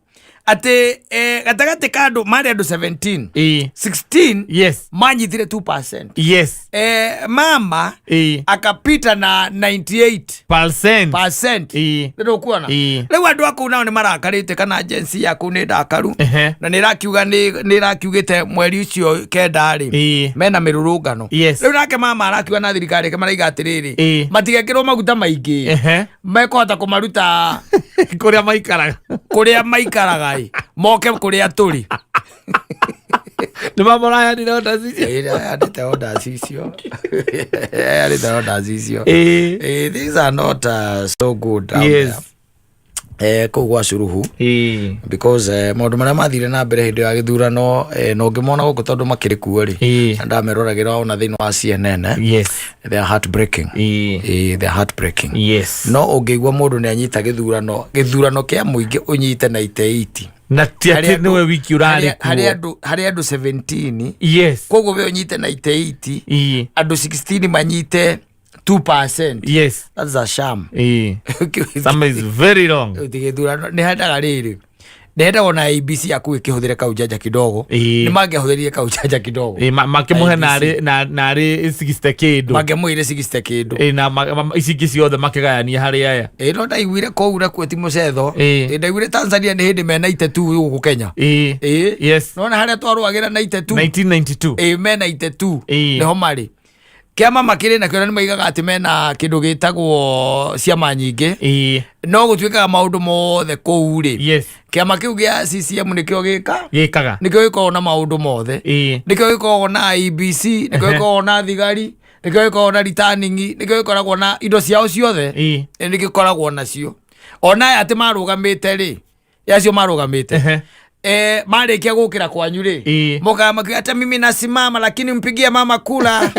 atĩ eh, gatagatĩ ka andũ marĩ andũ 17 Ĩĩ. 16 Yes. manyitire 2%. Yes. Eh, mama Ĩĩ. akapita na 98% Percent. Ĩĩ. nĩ ndũkuona Ĩĩ. rĩu andũ a kũu nao nĩ marakarĩte kana agency ya kũu nĩ ndakaru Ehe. na nĩ ĩrakiuga nĩ ĩrakiugĩte mweri ũcio kenda rĩ Ĩĩ. mena mĩrũrũngano. Yes. Rĩu nake mama arakiuga na thirikari yake maraiga atĩrĩrĩ Ĩĩ. matigekĩrwo maguta maingĩ Ehe. mekũhota kũmaruta Kũrĩa maikaraga. kũrĩa maikaraga ĩ moke kũrĩa tũrĩ. Nĩ mamũrayanire orders icio. Ĩ, nĩaheanĩte orders icio. Nĩaheanĩte orders icio. Ĩĩ. Ĩ, these are not so good down Yes. there. Eh, kũu gwa Suluhu Ĩĩ. because eh, maũndũ marĩa mathire na mbere hĩndĩ ya gĩthurano eh, na ũngĩmona gũkũ tondũ makĩrĩ kuo rĩ Ĩĩ. na ndameroragĩra ona thĩinĩ wa CNN eh, Yes. they are heartbreaking. Ĩĩ. Eh, they are heartbreaking. Yes. No ũngĩigua mũndũ nĩ anyita gĩthurano gĩthurano kĩa mũingĩ ũnyite na ite 80 Na ti atĩ nĩwe wiki ũrarĩ harĩ kuo. andũ harĩ andũ 17 Yes. koguo we ũnyite na ite 80 Ĩĩ. andũ 16 manyite 2%. Yes. That's a sham. Ĩĩ. Some is very wrong. Ti gĩthurano nĩ hendaga rĩrĩ nĩ hendaga ona ABC yaku ĩkĩhũthĩre kaujanja kidogo. Ĩĩ. Nĩ mangĩahũthĩrire kaujanja kidogo. Ĩĩ, makĩmũhe IEBC. narĩ 60 kĩndũ. Mangĩamũheire 60 kĩndũ. Ĩĩ, na ici ingĩ ciothe makĩgayania harĩ aya. Ĩĩ no ndaiguire kũu nakuo ti mũcetho. Ĩĩ. Ĩĩ ndaiguire Tanzania nĩ hĩndĩ mena itetu gũkũ Kenya. Ĩĩ. Ĩĩ. Yes. Nona harĩa twarũagĩra na itetu. 1992. Ĩĩ mena itetu. Ĩĩ. Nĩho marĩ. Kĩama makĩrĩ nakĩo na nĩ maigaga atĩ mena kĩndũ gĩtagwo ciama nyingĩ. Ĩĩ. No gũtuĩkaga maũndũ mothe kũu rĩ. Yes. Kĩama kĩu gĩa CCM nĩkĩo gĩka Gĩkaga. nĩkĩo gĩkoragwo na maũndũ mothe. Ĩĩ. Nĩkĩo gĩkoragwo na IEBC, nĩkĩo gĩkoragwo na thigari, nĩkĩo gĩkoragwo na returning, nĩkĩo gĩkoragwo na indo ciao ciothe. Ĩĩ. Nĩ gĩkoragwo nacio. Ona aya atĩ marũgamĩte rĩ, acio marũgamĩte. Ehe. Eh, marĩkia gũkĩra kwanyu rĩ Ĩĩ. mokaga makiuga hata mimi nasimama lakini mpigie mama kula.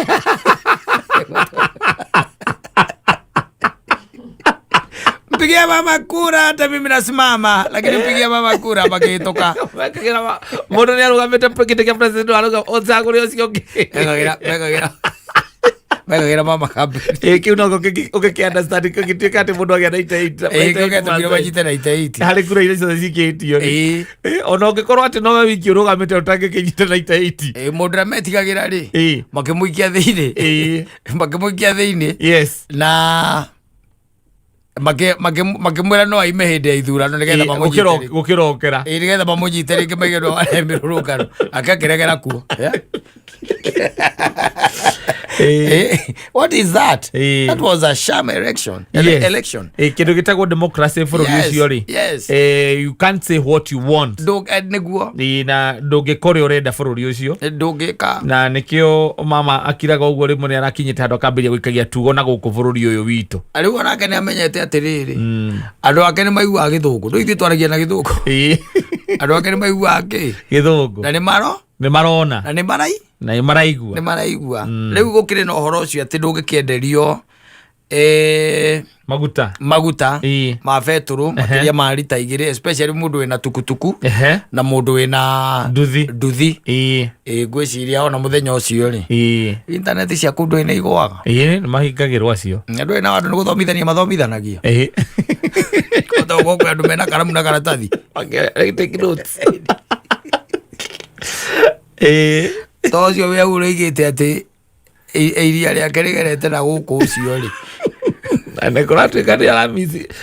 Mpigie mama kura hata mimi nasimama lakini mpigie mama kura makĩhĩtũka. Mekagĩra mũndũ nĩ arũgamĩte gĩtĩ kĩa president arauga ũcagũre ũcio ũngĩ. Mekagĩra mekagĩra mekagĩra mama campaign. Ĩĩ, kĩu no ũngĩkĩ understand gĩtuĩka atĩ mũndũ agĩa na ite Ĩĩ, kĩu gĩatũmire manyite na ite 80. harĩ kura iria ciothe cikĩtio rĩ. Ĩĩ. Ĩĩ, ona ũngĩkorwo atĩ nowe wiki ũrũgamĩte ũtangĩkĩnyita na ite 80. Ĩĩ, mũndũ ũrĩa metigagĩra rĩ Ĩĩ. makĩmũikia thĩinĩ. Ĩĩ. Makĩmũikia thĩinĩ Yes. na makĩmwĩra no aime hĩndĩ ya ithurano nĩgetha Ĩĩ, mamũnyite rĩngĩ. gũkĩrokera. Ĩĩ, nĩgetha mamũnyite rĩngĩ maige no arehe mĩrũrũngano ake akĩregera kuo. Yeah. What is that? Eh. That was a sham election. Election. Kä ndå gä tagwo democracy bå rå ri Yes, å cio rä yes. You can't say what you want. Nĩguo. Na ndå ngä ka å rä a å renda bå rå ri å cio. Ndũngĩka. Na nä kä o mama akiraga å guo rä mwe nä arakinyä te handå akambä ria gå ikagia tugo na gå kå bå rå ri å yå witå. Rĩu onake nĩ amenyete atĩrĩrĩ, andũ ake nĩ maiguaga gĩthũngũ, ndũ ithuĩ twaragia na gĩthũngũ. Andũ ake nĩ maiguaga kĩ? Gä thå ngå. Na nĩ maro Nä marona. Na nĩ marai Na nä maraigua. Nĩ maraigua. Rĩu gũkĩrĩ na ũhoro ũcio atĩ ndũngĩkĩenderio Maguta. Maguta ma betũrũ makĩria ma rita 2, especially mũndũ wĩna tukutuku na mũndũ wĩna Nduthi. Nduthi. Ngwĩciria ona mũthenya ũcio rĩ, intaneti cia kũndũ nĩ igũaga. Nä mahingagä rwo acio. Andũ na andũ nĩ gũthomithania mathomithanagia. Tondũ kwĩ andũ mena karamu na karatathi. Take notes. To ũcio wĩ hau ũroigĩte atĩ iria rĩake rĩgerete na gũkũ ũcio rĩ. Na nä kå ratuä ka nä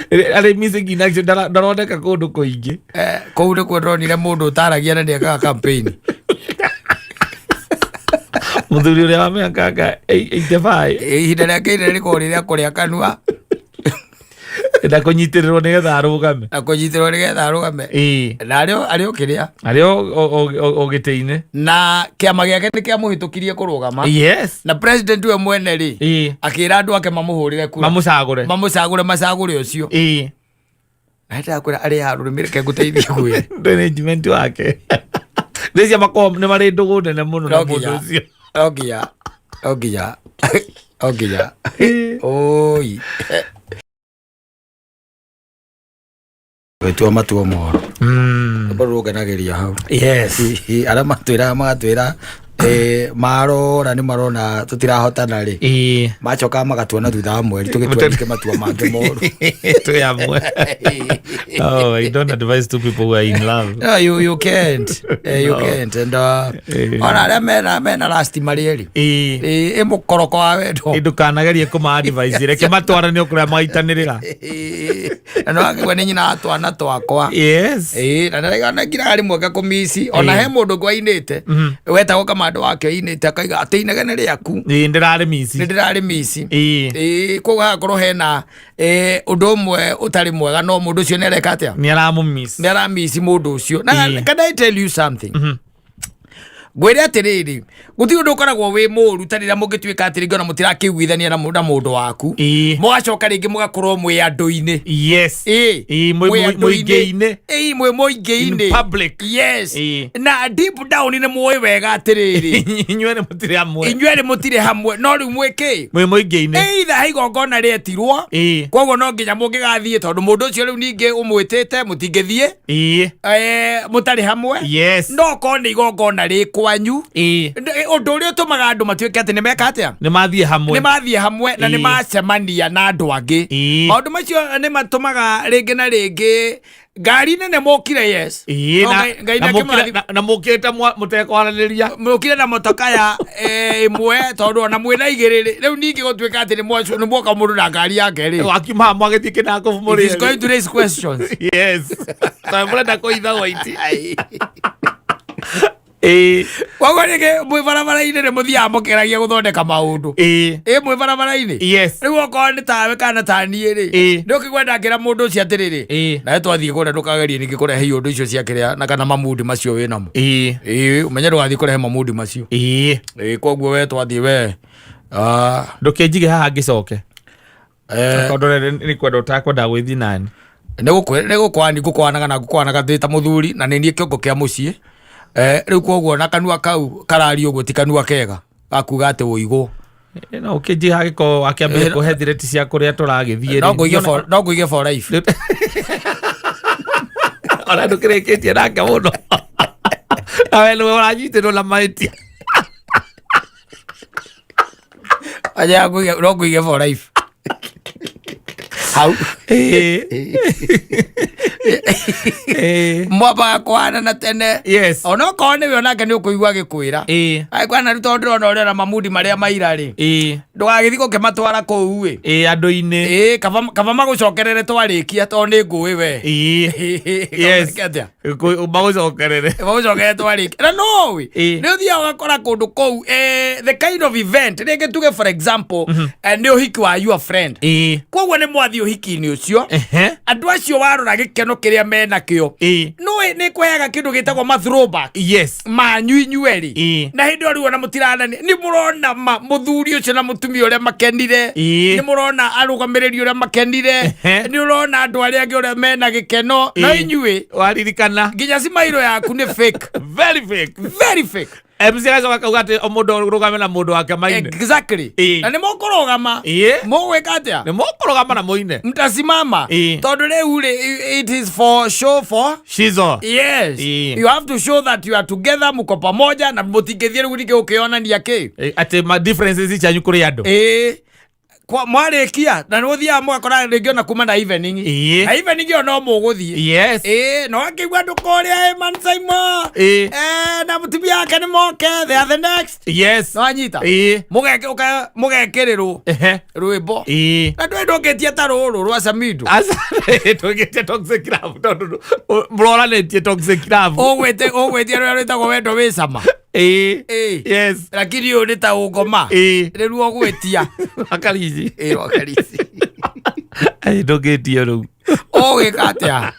arä missing in action, ndaroneka kå ndå kå ingä. Kũu nĩkuo ndonire mũndũ ũtaragia na nĩekaga campaign. Må thuri å rä a wa mä akanga 85. Ihinda rĩake inene rĩkoragwo rĩ rĩa kũrĩa kanua. Na kå nyitä rä rwo nä getha arå game. Na kũnyitĩrwo nĩgetha arũgame. Na arĩ o kĩrĩa. Arä o gä tä inä. Na kĩama gĩake nĩ kĩamũhĩtũkirie kũrũgama. Na president we mwene rĩ, akĩra andũ ake mamũhũrĩre kura. Mamå cagå re. Mamũcagũre, macagũre ũcio. Na ndakwĩra arĩ ha rũrĩmĩ, reke ngũteithie kwĩra. Management wake nä cia makorwo nä marä ndå gå nene må no na No må ndå nginya. å cio. No nginya, no nginya, no nginya oi gĩtua matua mohoro rwĩmbo rũngenagĩria hau. Arĩa matwĩraga magatwĩra marora nĩ marona tũtirahotana rĩ, macokaga magatuona thutha wa mweri tũgĩtua ningĩ matua mangĩ moru. Twĩ amwe. Oh, I don't advise two people who are in love. No, you can't. You No. can't. And ona arĩa mena last marĩ erĩ, ĩ mũkoroko wa wendo. Ndũkanagerie kũma advice, reke matwarane o kũrĩa magaitanĩrĩra. Na no akĩgua nĩ nyina wa twana twakwa. Na nĩraigana rĩmwe ngakũmici ona he mũndũ ũngĩ wainĩte wetagwo kamando wake oinĩte akaiga atĩ inegene rĩaku. Ĩĩ, ndĩrarĩ mici. Nĩ ndĩrarĩ mici. Koguo hagakorwo hena ũndũ ũmwe ũtarĩ mwega, no mũndũ ũcio nĩ areka atĩa? Nĩ aramũmiss. Nĩ aramici mũndũ ũcio. Na can I tell you something? Ngwĩre atĩrĩrĩ, gũtirĩ ũndũ ũkoragwo wĩ mũũru ta rĩrĩa mũngĩtuĩka atĩ rĩngĩ ona mũtirakĩiguithania na mũndũ waku, mũgacoka rĩngĩ mũgakorwo mwĩ andũ-inĩ. Ĩĩ, Mwĩ andũ-inĩ. Mũingĩ-inĩ. Ĩĩ, mwĩ mũingĩ-inĩ. In public. Yes. Na deep down nĩ mũĩ wega atĩrĩrĩ, inyuĩ nĩ mũtirĩ hamwe. Inyuĩ erĩ mũtirĩ hamwe, no rĩu mwĩ kĩ? Mwĩ mũingĩ-inĩ. Either he igongona rĩetirwo, koguo no nginya mũngĩgathiĩ, tondũ mũndũ ũcio rĩu ningĩ ũmwĩtĩte mũtingĩthiĩ mũtarĩ hamwe. No korwo nĩ igongona rĩ kwanyu, ũndũ ũrĩa ũtũmaga andũ matuĩke atĩ nĩ meka atĩa? Nĩ mathiĩ hamwe. Nĩ mathiĩ hamwe na nĩ macemania na andũ angĩ. Maũndũ macio nĩ matũmaga rĩngĩ na rĩngĩ ngari nene mokire, yes. No Ngai Na nake na mũkĩte mũtekwaranĩria. Mũkire na motoka ya ĩmwe, tondũ ona mwĩna igĩrĩ rĩ, rĩu ningĩ gũtuĩka atĩ nĩ mwoka mũndũ na ngari yake rĩ, wakiuma mwagĩthiĩ kĩnako. It is going to raise questions. Yes, tondũ mũrenda kũitha waiti. Koguo rĩngĩ mwĩ barabara-inĩ nĩ mũthiaga mũkĩragia gũthondeka maũndũ. Mwĩ barabara-inĩ. Rĩu okorwo nĩ tawe kana ta niĩ rĩ, nĩ ũkĩigua ndangĩra mũndũ ũcio atĩrĩrĩ, nawe twathiĩ kũrĩa ndũkagerie ningĩ kũrehe iũndũ icio cia kĩrĩa na kana mamundi macio wĩ namo. Ũmenye ndũgathiĩ kũrehe mamundi macio. Koguo we twathiĩ we Ndũkĩnjige haha ngĩcoke, tondũ nĩ kwenda ũtakwenda gwĩthiĩ nani. Nĩ gũkwani ngũkwanaga na ngũkwanaga ndĩ ta mũthuri na nĩ niĩ kĩongo kĩa mũciĩ. Rĩu koguo na kanua kau kararia ũguo ti kanua kega gakuga atĩ wũigwo. No ũkĩnjige hagĩkorwo wakĩambĩrĩria kũhe thireti cia kũrĩa tũragĩthiĩ. No ngũige for life. Ona ndũkĩrĩkĩtie nake mũno, nawe nĩwe ũranyitĩrwo na mahĩtia. Aja no ngũige for life hau. Mwambaga kũhanana tene. Onokorwo nĩwe onake nĩ ũkũigua agĩkwĩra. Agĩkwĩra na rĩu tondũ ndĩrona ũrĩa na mamudi marĩa maira rĩ, ndũgagĩthiĩ gũkĩmatwara kũu ĩ. Ĩĩ, andũ-inĩ. Ĩĩ, kaba kaba magũcokerere twarĩkia tondũ nĩ ngũĩ we. Yes. Kaba atĩa? Magũcokerere. Magũcokerere twarĩkia. Na no ĩ, nĩ ũthiaga ũgakora kũndũ kũu the kind of event rĩngĩ tuge for example nĩ ũhiki wa your friend. Koguo nĩ mwathiĩ ũhiki-inĩ ũcio, andũ acio warora gĩkeno kĩrĩa menakĩo, no nĩ kũheaga kĩndũ gĩtagwo ma throwback manyu inyuerĩ. Na hĩndĩ ĩyo rĩu ona mũtiranania, nĩ mũrona ma mũthuri ũcio na mũtumia ũrĩa makenire, nĩ mũrona arũgamĩrĩri ũrĩa makenire, nĩ ũrona andũ arĩa angĩ ũrĩa mena gĩkeno, na inyuĩ Waririkana nginya cimairo yaku nĩ fake. Very fake. Very fake. MC agacoka kauga atĩ o mũndũ arũgame na mũndũ wake maine. Na nĩ mũkũrũgama. Mũgwĩka atĩa? Nĩ mũkũrũgama na mũine. Mtasimama. Tondũ rĩu rĩ, it is for show, for shizo. Yes. You have to show that you are together, mko pamoja, na mũtingĩthiĩ rĩu ningĩ gũkĩonania kĩ. Atĩ ma differences cianyu kũrĩ andũ. Ĩĩ. Kwa mwarĩkia na nĩ ũthiaga mũgakora rĩngĩ ona kuma na evening. Na evening ĩyo no mũgũthiĩ. Ĩĩ, no akĩigua andũ kũrĩa Eman Saimo na mũtumia wake nĩ moke, they are the next. No anyita. Mũgekĩrĩrwo rwĩmbo. Na ndũĩ ndũngĩtia ta rũrũ rwa Samido. Aca, ndũngĩtia Toxic Love tondũ mũroranĩtie Toxic Love. Ũgwĩtia rũrĩa rwĩtagwo Wendo wĩ Cama. Lakini ũyũ nĩ ta ũngoma. Rĩu ũgwĩtia. Wakarici. Ĩĩ, Wakarici. Ai, ndũngĩtie rĩu. Ũgwĩka atĩa?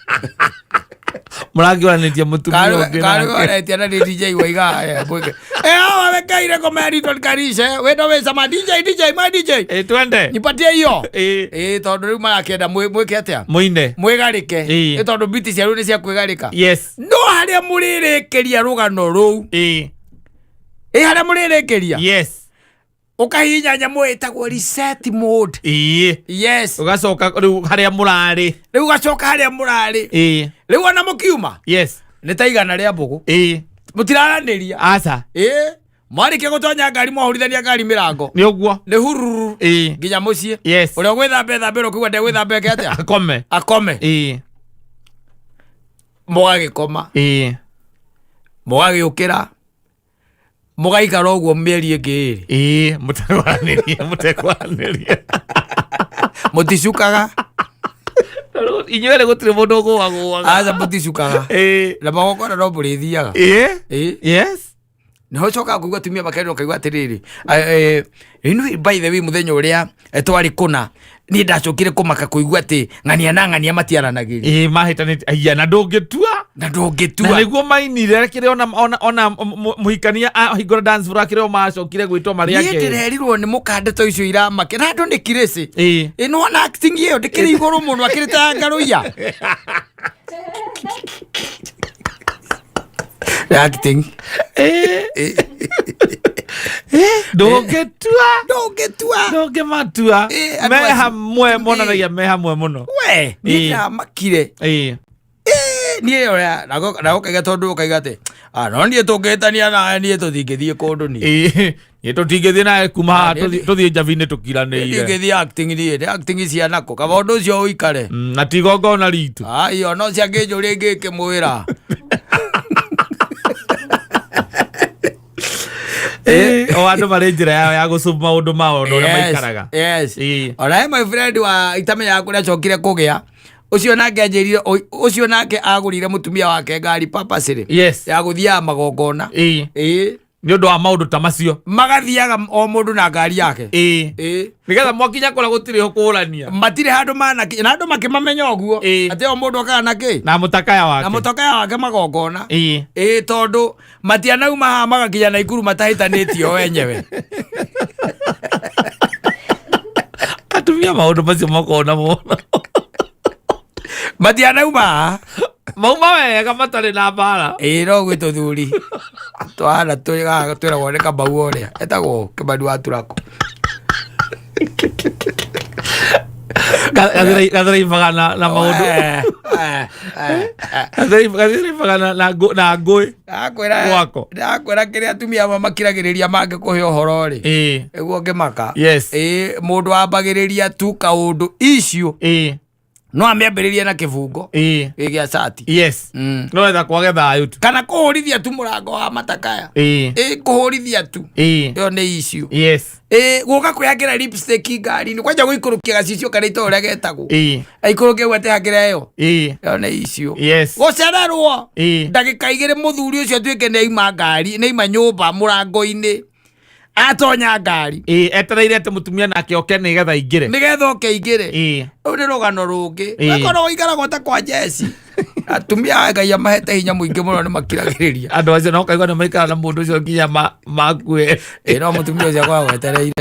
Mũrakĩoranĩtie mũtumia ũngĩ nake. Karũoretie na nĩ DJ waiga mwĩke. Hawa wekaire ngoma ya Ridwan Karishe. Wendo wĩ cama. DJ, DJ, my DJ. Twende. Nipatie hiyo. Ĩĩ, tondũ rĩu marakĩenda mwĩke atĩa? Mũine. Mwĩgarĩke. Nĩ tondũ biti cia rĩu nĩ cia kwĩgarĩka. No harĩa mũrĩrĩkĩria rũgano rũu. Ĩ harĩa mũrĩrĩkĩria. Ũkahihinya nyamũ ĩtagwo reset mode. Ũgacoka rĩu harĩa mũrarĩ. Rĩu ũgacoka harĩa mũrarĩ. Rĩu ona mũkiuma. Nĩ ta 100 rĩa mbũgũ. Mũtiraranĩria. Aca. Mwarĩkia gũtonya ngari mwahũrithania ngari mĩrango. Nĩ ũguo. Nĩ hururu. Nginya mũciĩ. Ũrĩa ũgwĩthamba ethambĩra, ũkĩigua ndegwĩthamba eke atĩa? Akome. Akome. Mũgagĩkoma. Mũgagĩũkĩra. Mũgaikara ũguo mĩeri ĩngĩ ĩrĩ. Ĩĩ, mũtekwaranĩria, mũtekwaranĩria. Mũticukaga. Inyuĩ erĩ gũtirĩ mũndũ ũgũagũaga. Aca, mũticukaga. Na magongona no mũrĩthiaga. Nĩho ũcokaga kũigua atumia makerwo, ũkaigua atĩrĩrĩ, rĩu by the way mũthenya ũrĩa twarĩ kũna, niĩ ndacokire kũmaka kũigua atĩ ng'ania na ng'ania matiaranagĩria. Ĩĩ, mahĩtanĩtie. Aya, na ndũngĩtua. Na Na ndũngĩtua. nĩguo mainire kĩrĩa ona ona ona mũhikania ahingũra dance floor kĩrĩa macokire gwĩtwo marĩ Niĩ ake. ndĩrerirwo nĩ mũkande to icio iramake na andũ nĩ kirĩcĩ. Ĩ nĩwona acting ĩyo ndĩkĩrĩ igũrũ mũno akĩrĩ ta ngarũiya. Acting. Ndũngĩtua. Ndũngĩtua. Ndũngĩmatua. Ĩĩ, andũ Me acio. hamwe monanagia me hamwe mũno. We, niĩ ndĩramakire. Niĩ ũrĩa na ũkaiga tondũ ũkaiga atĩ no niĩ tũngĩhĩtania nawe niĩ tũtingĩthiĩ kũndũ niĩ. Ĩĩ, tũtingĩthiĩ nawe kuma haha Niĩ tũthiĩ njabi-inĩ tũkiranĩire. Ndingĩthiĩ acting niĩ, nĩ acting cianakũ kaba ũndũ ũcio ũikare. Na ti igongona ritũ. Aiyo, no ciangĩnjũria ingĩkĩmwĩra. O andũ marĩ njĩra yao ya gũcubu maũndũ mao na ũrĩa maikaraga. Ona he my friend wa itamenyaga kũrĩa acokire kũgĩa ũcio nake anjĩrire ũcio nake agũrire mũtumia wake ngari purposely ya gũthiaga magongona. Nĩ ũndũ wa maũndũ ta macio. Magathiaga o mũndũ na ngari yake. Nĩgetha mwakinya kũrĩa gũtirĩ kũrania. Matirĩ handũ manakinya na andũ makĩmamenya ũguo. Atĩ o mũndũ okaga na kĩ? Na mũtakaya wake. Na mũtakaya wake magongona. Ĩĩ, tondũ matianauma haha magakinya Naikuru matahĩtanĩtio wenyewe. Atumia maũndũ macio makona mũno. Matianauma haha. Mauma wega matarĩ na mbara. Ĩĩ, no gwĩ tũthuri twahana twĩragwo nĩ Kamau ũrĩa etagwo Kĩmani wa Turako. Gathiraibaga na maũndũ. Gathiraibaga na ngũĩ. Gwako. Ndakwĩra kĩrĩa atumia amwe makiragĩrĩria mangĩkũhe ũhoro rĩ. Nĩguo ngĩmaka. Ĩĩ, mũndũ ambagĩrĩria tu kaũndũ issue. No amĩambĩrĩrie na kĩbungo gĩ gĩa cati. No etha kwage thayũ tu. Kana kũhũrithia tu mũrango wa matakaya. Ĩ kũhũrithia tu. Ĩyo nĩ issue. Ĩ gũka kwĩhakĩra lipstick ngari-inĩ, kwanja gũikũrũkia gacicio karĩa itoĩ ũrĩa getagwo. Aikũrũke ũguo atehakĩre ĩyo. Ĩyo nĩ issue. Gũcererwo ndagĩka 2 mũthuri ũcio atuĩke nĩ aima ngari, nĩ aima nyũmba mũrango-inĩ, atonya ngari. Etereire atĩ mũtumia nake oke nĩgetha aingĩre. Nĩgetha oke aingĩre. Rũu nĩ rũgano rũngĩ. Wakorwo ũikaragwo ta kwa Jesi. Atumia aya Ngai amahete hinya mũingĩ mũno nĩ makiragĩrĩria. Andũ acio no kaigua nĩ maikara na mũndũ ũcio nginya makue. Ĩ no mũtumia ũcio akoragwo etereire.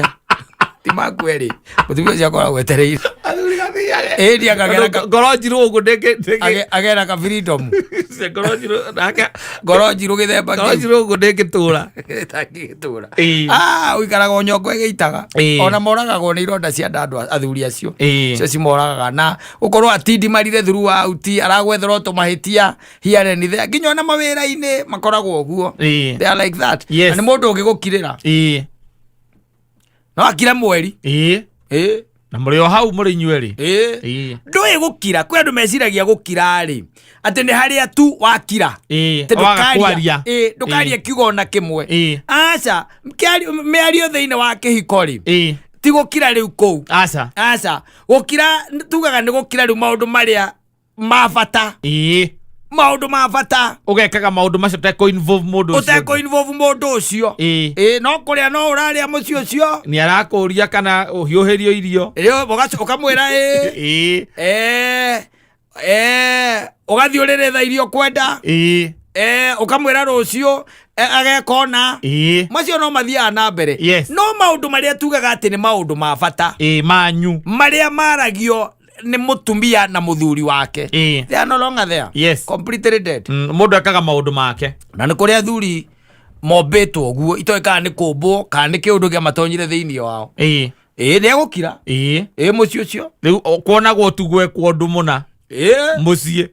Ti makue rĩ, mũtumia ũcio akoragwo etereire. Athuri gathiage. Ĩ ndi akagera ka- Ngoro njirũ ũguo ndĩngĩ. Agera ka freedom. Ngoro njirũ nake. Ngoro njirũ gĩthemba Ngoro kĩu. njirũ ũguo ndĩngĩtũra. Ĩtangĩgĩtũra. Ĩĩ. Ũikaraga o nyongo ĩgĩitaga. Ona moragagwo nĩ ironda cia nda andũ athuri acio. Cio cimoragaga na gũkorwo atindimarire throughout, aragwethera o tũmahĩtia here and there. Nginya ona mawĩra-inĩ makoragwo ũguo. They are like that. Na nĩ mũndũ ũngĩgũkirĩra. No akire mweri. Na mũrĩ o hau mũrĩ inyuerĩ. Ndũĩ gũkira, kwĩ andũ meciragia gũkira rĩ, atĩ nĩ harĩa tu wakira. Atĩ Waga kwaria. Ndũkaria kiugo ona kĩmwe. Aca, mĩario thĩinĩ wa kĩhiko rĩ, ti gũkira rĩu kũu. Aca. Aca, gũkira tugaga nĩ gũkira rĩu maũndũ marĩa ma bata. Maũndũ ma bata. Ũgekaga maũndũ macio ũtekũ involve mũndũ ũcio. Ũtekũ involve mũndũ ũcio. No kũrĩa no ũrarĩa mũciĩ ũcio. Nĩ arakũria kana ũhiũhĩrio irio. Rĩu ũkamwĩra ĩĩ. Ũgathiĩ ũrĩrĩ thaa iria ũkwenda. Ũkamwĩra rũciũ, ageka ona. Macio no mathiaga na mbere. No maũndũ marĩa tugaga atĩ nĩ maũndũ ma bata. Manyu. Marĩa maragio nĩ mũtumia na mũthuri wake. They are no longer there. Completely dead. Mũndũ ekaga maũndũ make. Na nĩ kũrĩ athuri mombĩtwo ũguo, itoĩ kana nĩ kũmbwo, kana nĩ kĩũndũ kĩamatonyire thĩinĩ wao. Nĩ egũkira. Mũciĩ ũcio. Rĩu, kuonagwo tu gwekwo ũndũ mũna. Mũciĩ.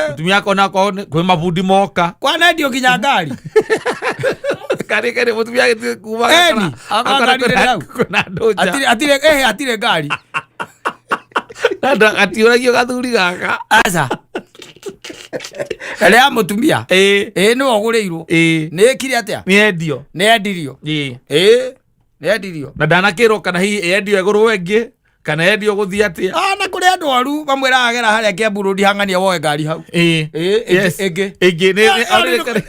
Mũtumia akona akorwo kwĩ mabundi moka. Kwanendio nginya ngari. Ngari kĩrĩ mũtumia agĩthiĩ kuma Eni, akora akora ngari hau. kwĩna andũ nja. Hatirĩ ngari. Na gatiũragio gathuri gaka. Aca. Rĩa mũtumia. Nĩwe ũgũrĩirwo. Nĩ ĩkire atĩa? Nĩ endio. Nĩ endirio. Nĩ endirio. Na ndanakĩrwo kana hihi endio ĩgũrwo ĩngĩ, kana endio gũthiĩ atĩa? Na kũrĩ andũ aru mamwĩraga agera harĩa Kiambu Road hang'ania woe ngari hau. Ĩngĩ. Ĩngĩ,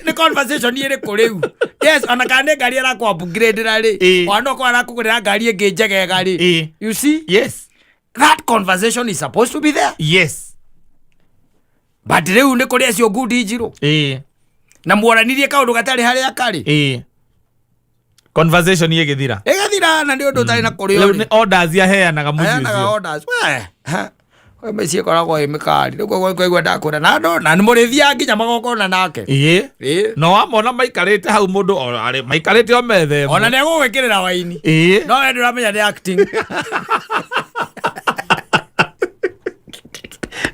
Nĩ conversation ĩrĩkũ rĩu? Yes, ona kana nĩ ngari arakũ upgrade-ra rĩ. Ona no korwo arakũgũrĩra ngari ĩngĩ njegega rĩ. You see? That conversation is supposed to be there. But rĩu nĩ kũrĩ acio ngundi njirũ. Na mwaranirie kaũndũ gatarĩ harĩa karĩ. Conversation ĩgĩthira. Ĩgĩthira na nĩ ũndũ ũtarĩ na kũrĩa Rĩu ũrĩ. nĩ orders aheanaga mũciĩ Aheanaga ũcio. orders. We, ha. We mĩciĩ ĩkoragwo ĩ mĩkari. Rĩu koguo kwaigua ndakwĩra. Na andũ, na nĩ mũrĩthiaga nginya magongona nake. No wamona maikarĩte hau mũndũ o arĩ, maikarĩte o metha ĩmwe. Ona nĩ egũgwĩkĩrĩra waini. No we ndũramenya nĩ acting.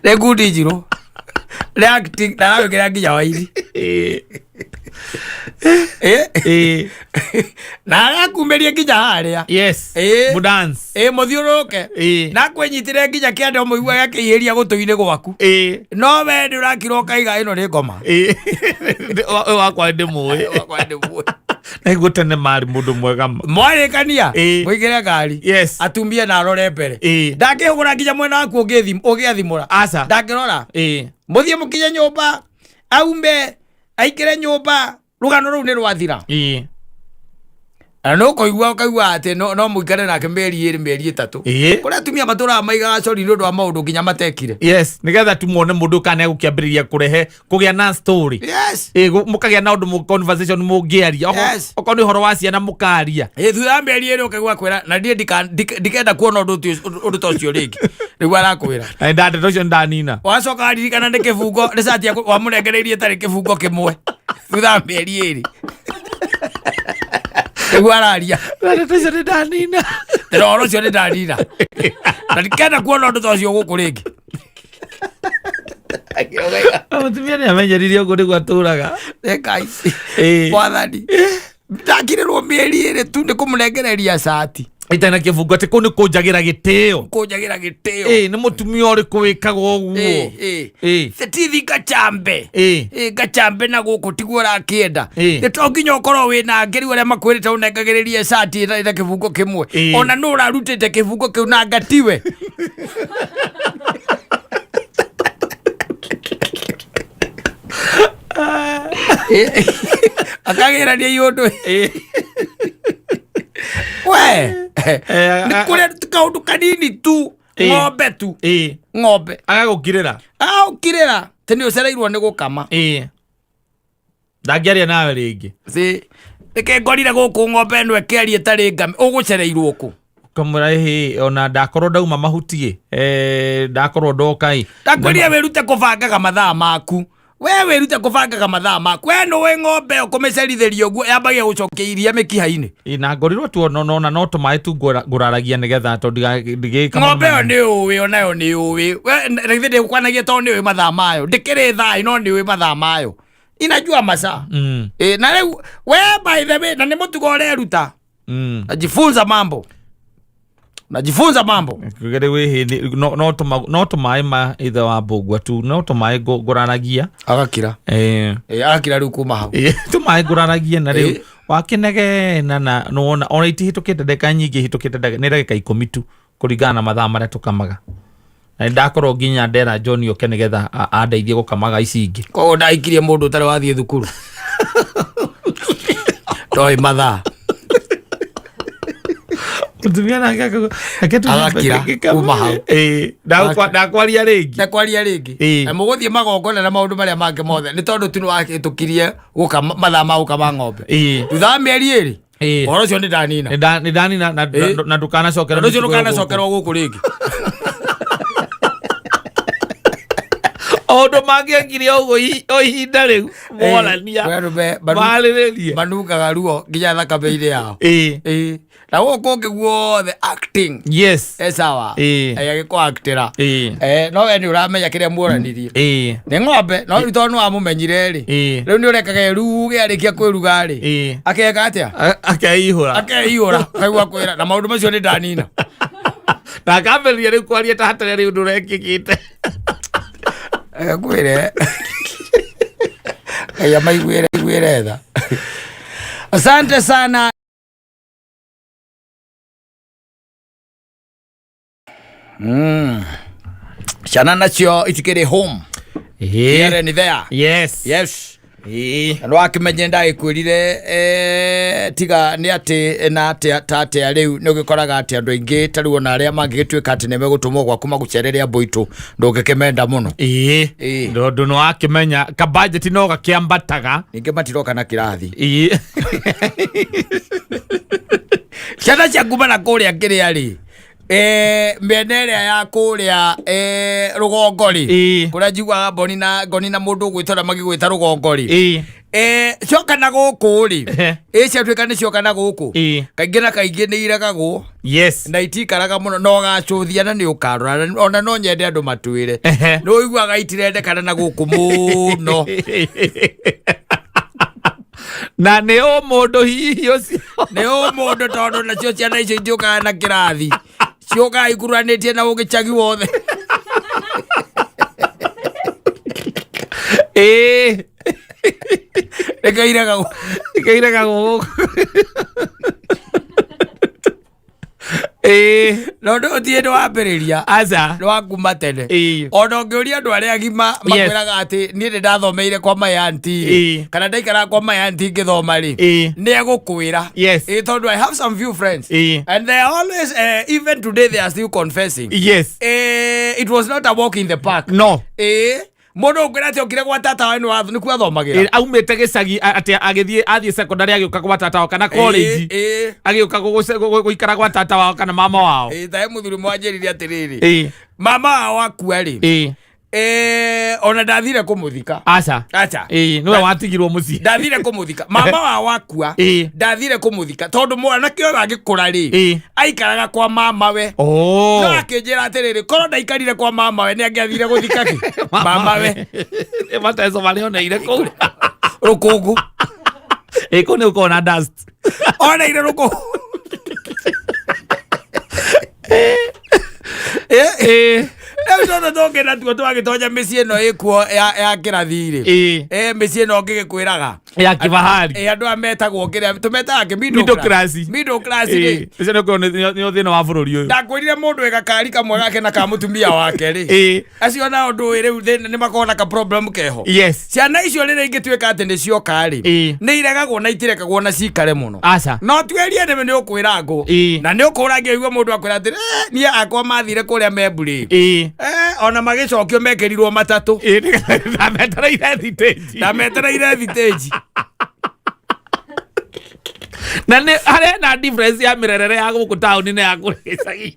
Nĩ ngundi njirũ. Nĩ acting, na aragwĩkĩrĩra nginya waini. Na arakumĩria nginya harĩa. Mũdance. Mũthiũrũrũke. Na akwĩnyitĩre nginya kĩande ũmũiguage akĩihĩria gũtũ-inĩ gwaku. No we nĩ ũrakira ũkaiga ĩno nĩ ngoma. Ũyũ wakwa ndĩmũĩ. Ũyũ wakwa ndĩmũĩ. Na nĩguo tene marĩ mũndũ mwega ma. Mwarĩkania, mũingĩre ngari. Atumia na arore mbere. Ndangĩhũgũra nginya mwena waku ũngĩathimũra. Aca. Ndangĩrora. Mũthiĩ mũkinye nyũmba, aume, aikĩre nyũmba, rũgano rũu nĩ rwathira. Na no kũigua ũkaigua atĩ no mũikare nake mĩeri 2, mĩeri 3. Kũrĩa atumia matũraga maigaga cori nĩ ũndũ wa maũndũ nginya matekire. Nĩgetha tu muone mũndũ kana nĩegũkĩambĩrĩria kũrehe kũgĩa na story. Mũkagĩa na ũndũ conversation mũngĩaria. Okorwo nĩ ũhoro wa ciana mũkaria. Thutha wa mĩeri 2 ũkaigua kwĩra, na niĩ ndikenda kuona ũndũ ta ũcio rĩngĩ. Nĩguo arakwĩra. Na ndeto ũcio ndanina. Wacoka waririkana nĩ kĩbungo, nĩ cati yaku wamũnengereirie ĩtarĩ kĩbungo kĩmwe. Thutha wa mĩeri 2. Nĩguo araria. Na ndeto icio nĩ ndanina. Ndĩra ũhoro ũcio nĩ ndanina. Na ndikenda kuona ũndũ ta ũcio gũkũ rĩngĩ. Mũtumia nĩ amenyeririe ũguo nĩguo atũraga. Ngai. Mwathani. Ndakirĩrwo mĩeri 2 tu nĩ kũmũnengereria cati. Itarĩ na kĩbungo atĩ kũu nĩ kũnjagĩra gĩtĩo. Kũnjagĩra gĩtĩo. Ĩ nĩ mũtumia ũrĩkũ wĩkaga ũguo? Ĩ, ĩ. Ĩ. Tithi ngacambe. Ĩ. Ĩ, ngacambe na gũkũ tiguo ũrakĩenda. Ĩ. Nĩ to nginya ũkorwo wĩna angĩ rĩu arĩa makwĩrĩte ũnengagĩrĩrie cati ĩtarĩ na kĩbungo kĩmwe. Ĩ. Ona nũ ũrarutĩte kĩbungo kĩu na ngatiwe. Ĩ, akagĩrania iũndũ. We. Nĩ kũrĩa kaũndũ kanini tu. Ĩ. Ng'ombe tu. Ĩ. Ng'ombe. Agagũkirĩra. Agũkirĩra. Tĩ nĩ ũcereirwo nĩ gũkama. Ĩ. Ndangĩaria nawe rĩngĩ. Si. Nĩkĩ ngorire gũkũ ng'ombe ĩno ĩkĩaria ĩtarĩ ngame ũgũcereirwo kũ? Ũkamwĩra ĩhĩ ona ndakorwo ndauma mahuti ĩ ndakorwo ndoka ĩ. Ndakwĩrire wĩrute kũbangaga mathaa maku. We wĩrute kũbangaga mathaa maku. We nĩũĩ ng'ombe ĩyo kũmĩcerithĩria ũguo yambagia gũcokia iria mĩkiha-inĩ. Ĩ, na ngorirwo tu ona ona no tũmaĩ tu ngũraragia nĩgetha tondũ ndigĩka Ng'ombe ĩyo nĩ ũĩ onayo nĩ ũĩ. We na githĩ ndĩgũkwanagia tondũ nĩ ũĩ mathaa mayo. Ndĩkĩrĩ thaa no nĩ ũĩ mathaa mayo. Inajua masaa. Ĩ, na rĩu we by the way na nĩ mũtugo ũreruta. Najifunza mambo. Najifunza mambo. Rĩu ĩhĩ no no tũma no tũmaĩ ma ithe wa mbũgua tu no tũmaĩ ngũraragia. Agakira. Ĩ, agakira rĩu kuma hau. Ĩ, tũmaĩ ngũraragia na rĩu Ĩ. wakĩnegena na nĩwona ona itihĩtũkĩte ndagĩka nyingĩ ihĩtũkĩte nĩ ndagĩka 10 tu kũringana na mathaa marĩa tũkamaga. Na nĩ ndakorwo nginya ndera John oke nĩgetha andeithie gũkamaga ici ingĩ. Koguo ndaikirie mũndũ ũtarĩ wathiĩ thukuru. Ndoĩ mathaa. Mũtumia nake Agakira kuma hau. Ĩ, ndakwaria rĩngĩ. Ndakwaria rĩngĩ. Ĩ. Na mũgũthiĩ magongona na maũndũ marĩa mangĩ mothe nĩ tondũ tu nĩwahĩtũkirie gũkama mathaa ma gũkama ng'ombe. Ĩ. Thutha wa mĩeri ĩrĩ Ĩ. ũhoro ũcio nĩ ndanina. Nĩ ndanina Ĩ. na ndũkanacokera Ũndũ ũcio mĩtugo ĩyo gũkũ. ndũkanacokerwo gũkũ rĩngĩ. O ũndũ mangĩekire ũguo o ihinda rĩu morania Ĩ, andũ marĩrĩrie. manungaga ruo nginya thakame-inĩ yao. Ĩ. Ĩ. Na gũkũ kũngĩ guothe acting. Yes. E sawa. Ĩ. Ĩ, agĩkũ-actĩra. Ĩ. No we nĩ ũramenya kĩrĩa muoranirie. Ĩ. Nĩ ng'ombe no rĩu tondũ nĩ wamũmenyire rĩ. Ĩ. Rĩu nĩ ũrekaga eruge arĩkia kwĩruga rĩ. Ĩ. Akeka atĩa? Akeihũra. Akeihũra. Kaigua kwĩra na maũndũ macio nĩ ndanina. Na akambĩrĩria rĩu kwaria ta hatarĩ rĩu ũndũ ũrekĩkĩte. Agakwĩre. Ngai amaiguĩre iguĩre tha. Asante sana. Ciana nacio itikĩrĩ home. Ĩ. Here ni there. Yes. Yes. Ĩ. Na nĩwakĩmenye ndagĩkwĩrire tiga nĩ atĩ na atĩa ta atĩa rĩu nĩ ũgĩkoraga atĩ andũ aingĩ ta rĩu ona arĩa mangĩgĩtuĩka atĩ nĩ megũtũmwo gwaku magũcerere ambũitũ ndũngĩkĩmenda mũno. Ĩ. Ĩ. Tondũ nĩ wakĩmenya kabajeti no gakĩambataga. Ningĩ matiroka na kĩrathi. Ĩ. Ciana ciaku mana kũrĩa kĩrĩa rĩ mĩena ĩrĩa ya kũrĩa rũgongo rĩ Ĩ. kũrĩa njiguaga mboni na ngoni na mũndũ ũgwĩta ũrĩa magĩgwĩta rũgongo rĩ Ĩ. Cioka na gũkũ rĩ Ehe. ĩ ciatuĩka nĩ cioka na gũkũ Ĩ. kaingĩ na kaingĩ nĩ iregagwo Yes. na itikaraga mũno na ũgacũthia na nĩ ũkarora ona no nyende andũ matwĩre Ehe. nĩ ũiguaga itirendekana na gũkũ mũno. Na nĩ ũ mũndũ hihi ũcio. Nĩ ũ mũndũ tondũ nacio ciana icio itiũkaga na kĩrathi ciũkaga ikuruhanĩtie na ũgĩcagi wothe. Ĩ. Nĩkĩo iregagwo. Nĩkĩo iregagwo gũkũ. Ĩ. Na ũndũ ũyũ ti hĩndĩ wambĩrĩria. Aca. Nĩ wa kuma tene. Ĩ. Ona ũngĩũria andũ arĩa agima makwĩraga atĩ niĩ nĩ ndathomeire kwa my auntie rĩ, Ĩ. kana ndaikaraga kwa my auntie ngĩthoma rĩ, Ĩ. nĩ egũkwĩra. Yes. Ĩ, tondũ I have some few friends. Ĩ. And they are always, even today they are still confessing. Yes. It was not a walk in the park. No. Ĩ, mũndũ ũkwĩra atĩ okire gwa tata wanyu nĩkuo athomagĩra. Ĩ, aumĩte gĩcagi atĩ agĩthiĩ athiĩ secondary agĩũka gwa tata wao kana college. Ĩ, ĩ. Agĩũka gũikara gwa tata wao kana mama wao. Ĩ, tahe mũthuri mwanjĩrire atĩrĩrĩ. Ĩ. Mama wao akua rĩ. Ĩ. Ona ndathire kũmũthika. Aca. Aca. Ĩ, nĩwe watigirwo mũciĩ. Ndathire kũmũthika. Mama wao akua. Ĩ. Ndathire kũmũthika tondũ mwanake ũyũ agĩkũra rĩ. Ĩ. Aikaraga kwa mamawe. Oh. No akĩnjĩra atĩrĩrĩ, korwo ndaikarire kwa mamawe nĩ angĩathire gũthika kĩ? Mamawe. Nĩ mateco marĩa oneire kũu. Rũkũngũ. Ĩ, kũu nĩ gũkoragwo na dust. Oneire rũkũngũ. Rĩu tũtũ tũngĩ natuo twagĩtonya mĩciĩ ĩno ĩkuo ya kĩrathi rĩ, mĩciĩ ĩno ngĩgĩkwĩraga Ya kifahari. Andũ aya metagwo kĩrĩa tũmetaga kĩ middle class. Middle class rĩ. Ũcio nĩo nĩo thĩna wa bũrũri ũyũ. Ndakwĩrire mũndũ wĩ gakari kamwe gake na ka mũtumia wake rĩ, acio nao ndũĩ rĩu thĩna nĩ makoragwo na ka problem keho. Ciana icio rĩrĩa ingĩtuĩka atĩ nĩ cioka rĩ, nĩ iregagwo na itirekagwo na cikare mũno. Aca. No tuĩrie nĩ ũkwĩra ngũ na nĩ ũkũra ngĩigua mũndũ akwĩra atĩ, "Eh, niĩ akwa mathire kũrĩa memburĩ, ona magĩcokio mekĩrirwo matatũ." Ndametereire thitĩnji. Ndametereire thitĩnji. Na nĩ harĩa na difference ya mĩrerere ya gũkũ taũni na ya kũrĩa gĩcagi.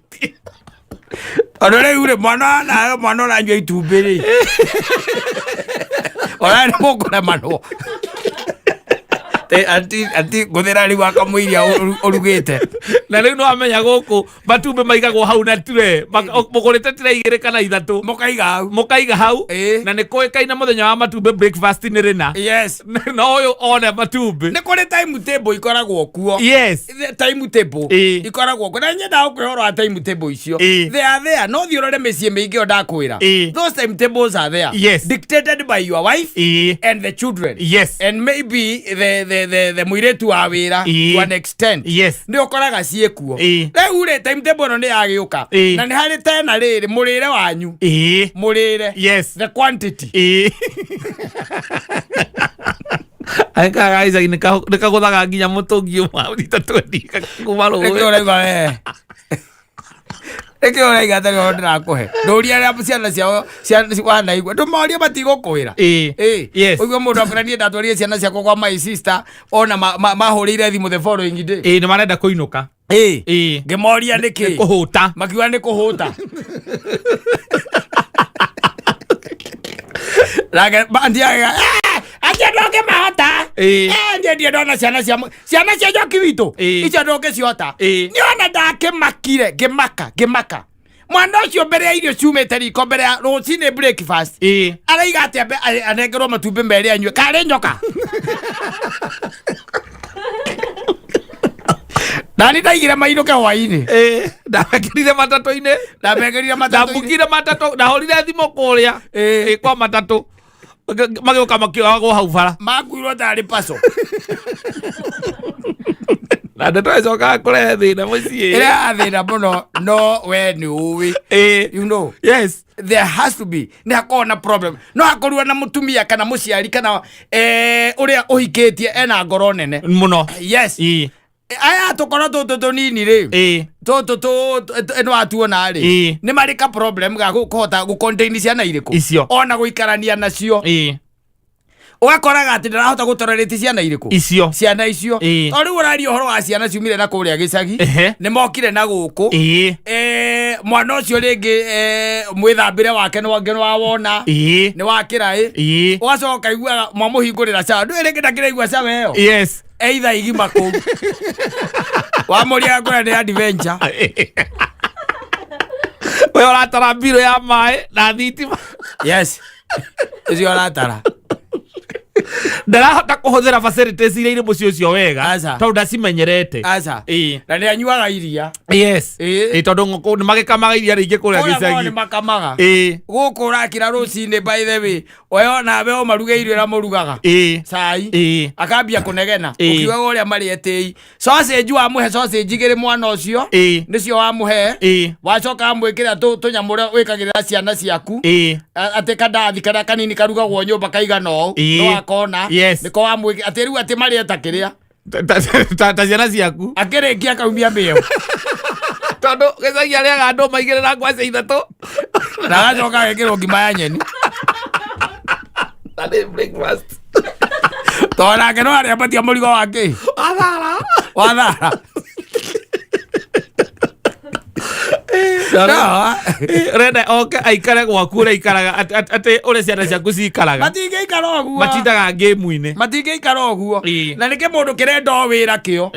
Tondũ rĩu rĩ, mwana nawe mwana ũranyua itumbĩ rĩ, ona nĩ mũkũremanwo. Anti ngũthĩra rĩu akamũiria ũrugĩte. Na rĩu nĩwamenya gũkũ matumbĩ maigagwo hau na tray. Mũgũrĩte tray igĩrĩ kana ithatũ. Mũkaiga hau. Mũkaiga hau. Na nĩ kũĩkaine mũthenya wa matumbĩ breakfast nĩ rĩna. No ũyũ one matumbĩ. Nĩ kũrĩ time table ikoragwo kuo. The time table ikoragwo kuo, na nyendaga gũkwĩra ũhoro wa time table icio. They are there. No thiĩ ũrore mĩciĩ mĩingĩ ĩyo ndakwĩra. Those time tables are there, dictated by your wife and the children and maybe the mũirĩtu wa wĩra to an extent. Nĩ ũkoraga ciĩkuo. Rĩu rĩ, time table ĩno nĩ yagĩũka na nĩ harĩ tena rĩrĩ mũrĩre wanyu, mũrĩre, the quantity. Agĩkaga gĩcagi nĩ kagũthaga nginya mũtũngi ũmwe rita 20 kuma Nĩkĩo rũĩ. Ũrauga we, nĩkĩo ũrauga atĩ ũhoro ndĩrakũhe ndũria arĩa ciana ciao wanaigua ndũmorie matigũkwĩra. Ũguo mũndũ akwĩra, niĩ ndatwarire ciana ciakwa kwa my sister, ona mahũrĩire thimũ the following day. Nĩ marenda kũinũka. Ngĩmoria nĩkĩ. Kũhũta. Makiuga nĩ kũhũta. Nake andiaga acio ndũngĩmahota. Niĩ ndirĩ ndona ciana cia ciana cia njoki witũ icio ndũngĩcihota. Nĩ ona ndakĩmakire, ngĩmaka ngĩmaka mwana ũcio mbere ya irio ciumĩte riko, mbere ya rũcinĩ breakfast, araiga atĩ ambe anengerwo matumbĩ merĩ anyue karĩ nyoka. Nani ndaigire mainũke hwainĩ. Ndamekĩrire matatũ-inĩ. Ndamekĩrire matatũ-inĩ. Ndambukire matatũ, ndahũrire thimũ kũrĩa kwa matatũ, magĩũka makĩoyagwo hau bara. Makuirwo tarĩ paco. Na ndeto ĩcokaga kũrehe thĩna mũciĩ. Ĩrehaga thĩna mũno, no we nĩ ũĩ, you know, there has to be, nĩ hakoragwo na problem. No hakorwo na mũtumia kana mũciari kana ũrĩa ũhikĩtie ena ngoro nene mũno. Yes. Aya tũkorwo tũtũ tũnini rĩ, tũtũ nĩ watuona rĩ, nĩ marĩ ka problem ga kũhota gũ contain ciana irĩkũ Icio. ona gũikarania nacio. Ũgakoraga atĩ ndarahota gũtolerate ciana irĩkũ. Icio. Ciana icio. To rĩu ũraria ũhoro wa ciana ciumire na kũrĩa gĩcagi, nĩ mokire na gũkũ. Mwana ũcio rĩngĩ, mwĩthambĩre wake nĩ wangĩ wawona nĩ wa kĩraĩ. Ũgacoka ũkaiguaga mwamũhingũrĩra cawa, ndũĩ rĩngĩ ndakĩraigua cawa ĩyo. Either igima kũu wamũria akwĩra nĩ adventure. We ũratara mbirũ ya maĩ na thitima. Yes, ũcio aratara. Ndarahota kũhũthĩra facilities iria irĩ mũciĩ ũcio wega Aca. tondũ ndacimenyerete. Aca. Na nĩ anyuaga iria. Tondũ ngũkũ nĩ magĩkamaga iria rĩingĩ kũrĩa Kũrĩa kwao nĩ gĩcagi. makamaga. Gũkũ ũrakĩra rũcinĩ, by the way, we onawe o maruge irio ĩrĩa mũrugaga, cai, akambia kũnegena. Ũkiugaga ũrĩa marĩ etĩi sausage, wamũhe sausage igĩrĩ mwana ũcio, nĩcio wamũhe. Wacoka amwĩkĩra tũnyamũ ũrĩa wĩkagĩrĩra ciana ciaku, atĩ kandathi karĩa kanini karugagwo nyũmba kaigana ũũ. Nĩ wakona. Nĩko wamwĩkĩra atĩ rĩu atĩ marĩe ta kĩrĩa Ta ciana ciaku. Akĩrĩkia akaumia mĩeo. Tondũ gĩcagi arĩaga andũ maigĩrĩ na ngwacĩ ithatũ. Na agacoka agekĩrwo ngima ya nyeni. Na nĩ breakfast. Tondũ nake no arĩambatia mũrigo wa kĩ Athara. Wa thara. No. Renda oke aikare gwaku ũrĩa aikaraga, atĩ ũrĩa ciana ciaku cikaraga. Matingĩikara ũguo. Matindaga ngĩmu-inĩ. Matingĩikara ũguo. Na nĩkĩ mũndũ kĩrenda o wĩra kĩo,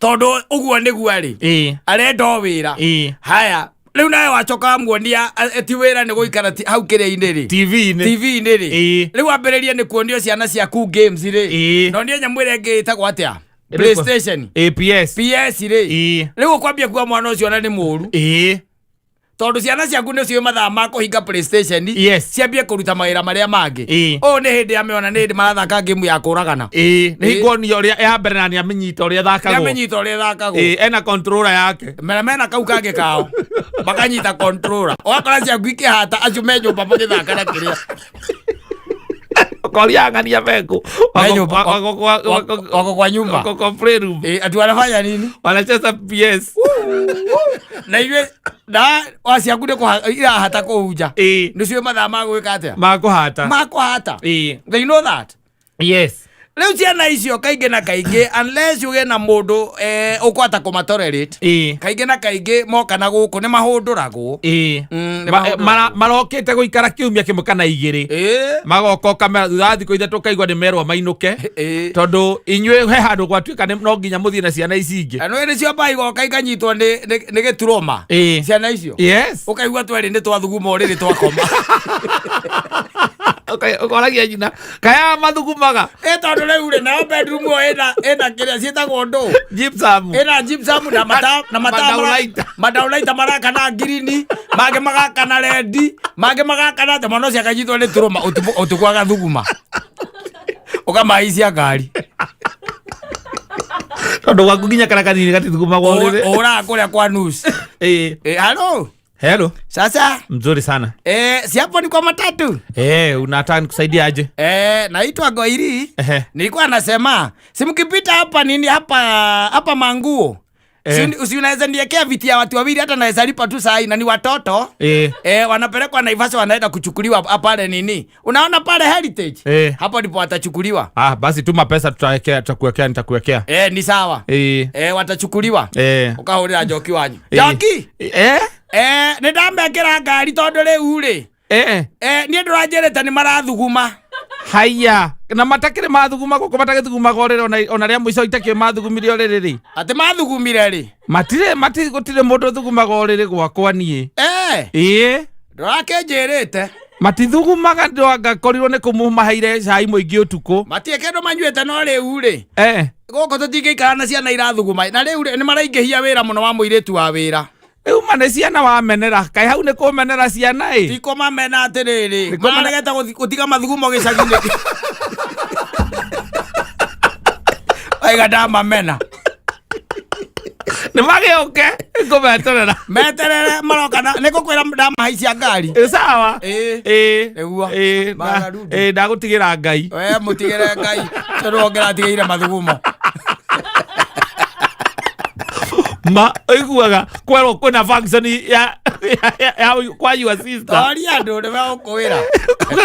tondũ ũguo nĩguo arĩ, arenda o wĩra. Haya, rĩu nawe wacoka wamuonia ti wĩra, nĩ gũikara hau kĩrĩa-inĩ rĩ, TV-inĩ. TV-inĩ rĩ. Rĩu wambĩrĩrie nĩ kuonio ciana ciaku games rĩ, no niĩ nyamũ ĩrĩa ĩngĩ ĩtagwo atĩa? PlayStation. Ĩ, PS. PS rĩ, rĩu ũkwambia kuga mwana ũcio ona nĩ mũru, tondũ ciana ciaku nĩ ciũĩ mathaa ma kũhinga PlayStation, ciambie kũruta mawĩra marĩa mangĩ. Ũũ nĩ hĩndĩ amĩona, nĩ hĩndĩ marathaka game ya kũragana. Ĩ, nĩ hingo ũrĩa ya mbere na nĩ amĩnyita ũrĩa ĩthakagwo. Nĩamenyita ũrĩa ĩthakagwo. Ĩ, ena controller yake. Mena mena kau kangĩ kao makanyita controller, ũgakora ciaku ikĩhata, acio me nyũmba magĩthaka na kĩrĩa. Ũkoria ng'ania meku. Me nyũmba, wako kwa nyumba. Wako kwa playroom. Ĩ, ati wanafanya nini? Wanacheza PS. Na ithuĩ na waciaku nĩ irahata kũu nja, nĩcio mathaa ma gwĩka atĩa? Makũhata. Makũhata. They know that. Rĩu ciana icio kaingĩ na kaingĩ, unless ũgĩe na mũndũ ũkwata kũmatolerate, kaingĩ na kaingĩ moka na gũkũ nĩ mahũndũragwo. Nĩ mahũndũragwo. Marokĩte gũikara kiumia kĩmwe kana igĩrĩ, magoka ũkamera thutha wa thikũ 3 ũkaigua nĩ merwo mainũke, tondũ inyuĩ he handũ gwatuĩka no nginya mũthiĩ na ciana ici ingĩ. Na nĩ nĩcio igoka ikanyitwo nĩ gĩturoma, ciana icio. Ũkaigua twerĩ nĩ twathuguma ũrĩrĩ twakoma. Ũkoragia nyina kaya mathugumaga. Ĩ, tondũ rĩu rĩ, nayo bedroom ĩyo ĩna kĩrĩa ciĩtagwo ndũ? Gypsum. Ĩna gypsum na mata na mata. Madaulaita. Madaulaita marakana ngirini, mangĩ magakana rendi, mangĩ magakana atĩ mwana ũcio akanyitwo nĩ turuma ũtukũ agathuguma, ũkamahaicia ngari. Tondũ gwaku nginya kana kanini gatithugumagwo ũrĩrĩ. Ũhũraga kũrĩa kwa nus. Halo. Hello. Sasa. Mzuri sana. Si hapo ni kwa matatu? Unataka nikusaidie aje? Naitwa Goiri. Nilikuwa nasema si mkipita hapa nini, hapa hapa manguo, si unaweza niwekea viti ya watu wawili, hata naweza lipa tu saa hii, na ni watoto. Wanapelekwa Naivasha, wanaenda kuchukuliwa pale nini, unaona pale Heritage? Hapo ndipo watachukuliwa. Ah, basi tuma pesa, tutawekea, tutakuwekea, nitakuwekea. Ni sawa. Watachukuliwa. Ukahũrĩra Njoki wanyu. Njoki. Nĩ ndamekĩra ngari tondũ rĩu rĩ, niĩ ndũranjĩrĩte nĩ marathuguma. Haya, na matakĩrĩ mathuguma gũkũ, matagĩthugumaga ũrĩrĩ ona rĩa mũico itakĩrĩ mathugumire ũrĩrĩ rĩ. Atĩ mathugumire rĩ? Matirĩ, gũtirĩ mũndũ ũthugumaga ũrĩrĩ gwakwa niĩ. Ndũrakĩnjĩrĩte. Matithugumaga, ndwangakorirwo nĩ kũmũmaheire cai mũingĩ ũtukũ. Matirĩ kĩndũ manyuĩte, no rĩu rĩ, gũkũ tũtingĩikara na ciana irathuguma, na rĩu rĩ, nĩ maraingĩhia wĩra mũno wa mũirĩtu wa wĩra. Rĩu ma nĩ ciana wamenera, kaĩ hau nĩ kũmenera ciana ĩ? Tikũmamena atĩrĩrĩ, Nĩ kũmena- maregete gũtiga mathugumo gĩcagi-inĩ. Waiga ndamamena. Nĩ magĩũke ngũmeterera. Meterere, maroka na nĩ ngũkwĩra ndamahaicia ngari. Ĩ, sawa. Nĩguo. Magarundi. Ndagũtigĩra Ngai. We mũtigĩre Ngai, tondũ wongera atigĩire mathugumo. Ma ũiguaga kwerwo kwĩna function ya kwa your sister. Toria andũ nĩ megũkwĩra.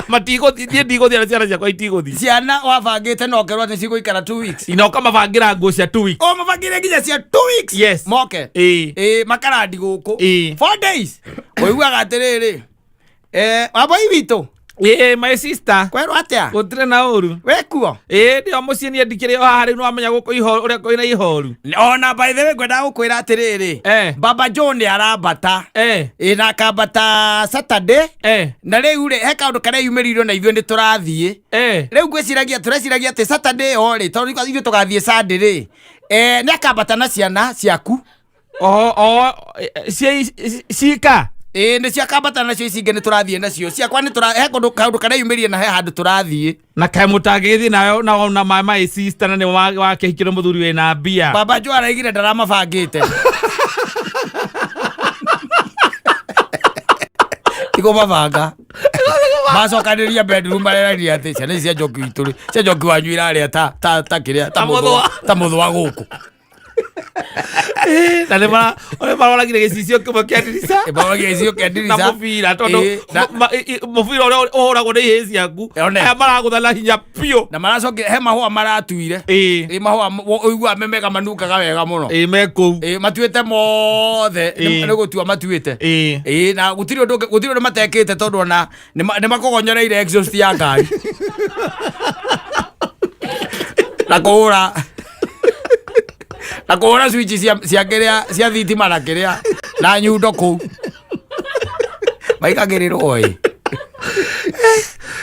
Matigũthiĩ, niĩ ndigũthiĩ na ciana ciakwa itigũthiĩ. Ciana wabangĩte na ũkerwo atĩ cigũikara 2 weeks. Ina ũkamabangĩra nguo cia 2 weeks. O mabangĩre nginya cia 2 weeks. Moke. Ĩ, makarandi gũkũ. 4 days. Ũiguaga atĩrĩrĩ, wamboi witũ. Ĩ, my sister. Kwerwo atĩa? Gũtirĩ na ũru. Wĩkuo? Ĩ, ndĩ o mũciĩ niĩ, ndikĩrĩ o haha rĩu, nĩwamenya gũkũ ihoru ũrĩa kwĩna ihoru. Ona by the way, ngwendaga gũkwĩra atĩrĩrĩ, Baba John nĩ arambata. Ĩ, na akambata Saturday. Na rĩu rĩ, he kaũndũ kareyumĩririo na ithuĩ nĩ tũrathiĩ. Rĩu ngwĩciragia, tũreciragia atĩ Saturday ĩyo rĩ, tondũ ithuĩ tũgathiĩ Sunday rĩ, nĩ akambata na ciana ciaku. O cika. Ĩ, nĩ ciakambata nacio, ici ingĩ nĩ tũrathiĩ nacio, ciakwa nĩ tũra he kũndũ kaũndũ kareyumĩria na he handũ tũrathiĩ. Na kaĩ mũtangĩgĩthiĩ nayo na my sister, na nĩ wakĩhikire mũthuri wĩna mbia? Baba Joe araigire ndaramabangĩte, tikũmabanga, macokanĩria bedroom, marerania atĩ ciana ici cia Njoki witũ rĩ, cia Njoki wanyu irarĩa ta kĩrĩa, ta Ta mũthũa. Ta mũthũa gũkũ. Na nĩ maroragire gĩcicio kĩmwe kĩa ndirica. Maroragia gĩcicio kĩa na ndirica. Mũbira tondũ mũbira ũrĩa ũhũragwo nĩ ihĩĩ ciaku, One. aya maragũtha na hinya biũ. Na maracokire he mahũa maratuire. Ĩ, mahũa ũiguaga me mega, manungaga wega mũno. Ĩ, me kũu. Ĩ, matuĩte mothe. Nĩ gũtua matuĩte. Ĩ, na gũtirĩ ũndũ gũtirĩ ũndũ matekĩte, tondũ ona nĩ makũgonyoreire exhaust ya ngari na kũhũra switch cia kĩrĩa, cia thitima na kĩrĩa na nyundo kũu maikagĩrĩrwo ĩ.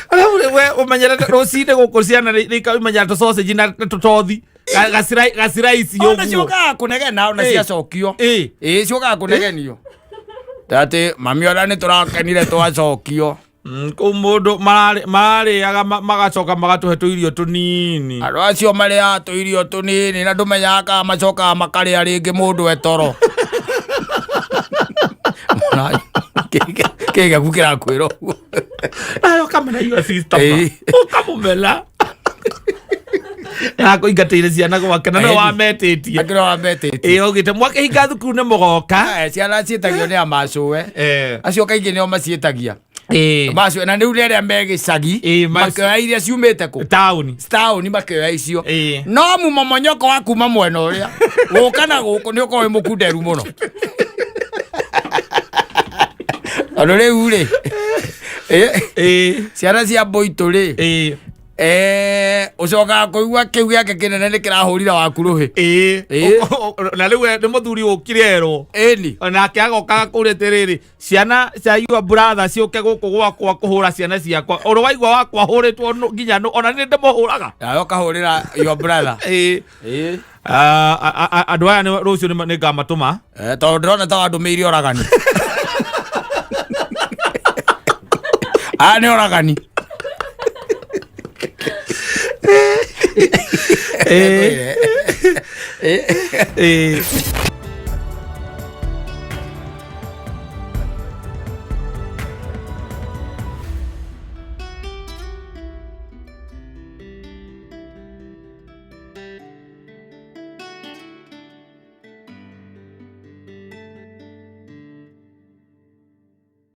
Arabu rĩ, we ũmenyerete rũcinĩ gũkũ ciana nĩ imenyera tũ sausage na tũtothi. Gaciraici Ona ũguo. ciũkaga kũnegena ona ciacokio. Ĩĩ, ciũkaga kũnegenio atĩ mami, ona nĩ tũrakenire twacokio. Kũu mũndũ mararĩaga magacoka magatũhe tũirio tũnini. Andũ acio marĩaga tũirio tũnini na ndũmenyaga kana macokaga makarĩa rĩngĩ mũndũ etoro. Kĩ gĩaku kĩrakwĩra ũguo. Nawe ũkamena your sister ma. Ũkamũmena yakũingatĩire ciana gwake na nĩwe wametĩtie. Akĩrĩ wametĩtie. Ĩĩ, augĩte mwakĩhinga thukuru nĩ mũgoka. Ciana ciĩtagio nĩ amacũwe. Acio kaingĩ nĩo maciĩtagia. Macũwe na rĩu nĩ arĩa me gĩcagi. Makĩoya iria ciumĩte kũ? Taũni. Taũni makĩoya icio. No mumomonyoko wa kuma mwena ũrĩa gũka na gũkũ nĩ ũkorwo wĩ mũkunderu mũno, tondũ rĩu rĩ ciana cia mbũitũ rĩ, ũcokaga kũigua kĩu gĩake kĩnene nĩ kĩrahũrira waku rũhĩ. Na rĩu we nĩ mũthuri ũkire erwo. Ĩni. Nake agokaga kũrĩa atĩrĩrĩ, ciana cia your brother ciũke gũkũ gwakwa kũhũra ciana ciakwa, ũrĩ waigua wakwa hũrĩtwo nginya ona nĩ ndĩmũhũraga. Nawe ũkahũrĩra your brother. Ĩĩ. Ah, andũ aya rũciũ nĩ ngamatũma. Tondũ ndĩrona ta wandũmĩire oragani. Aya nĩ oragani.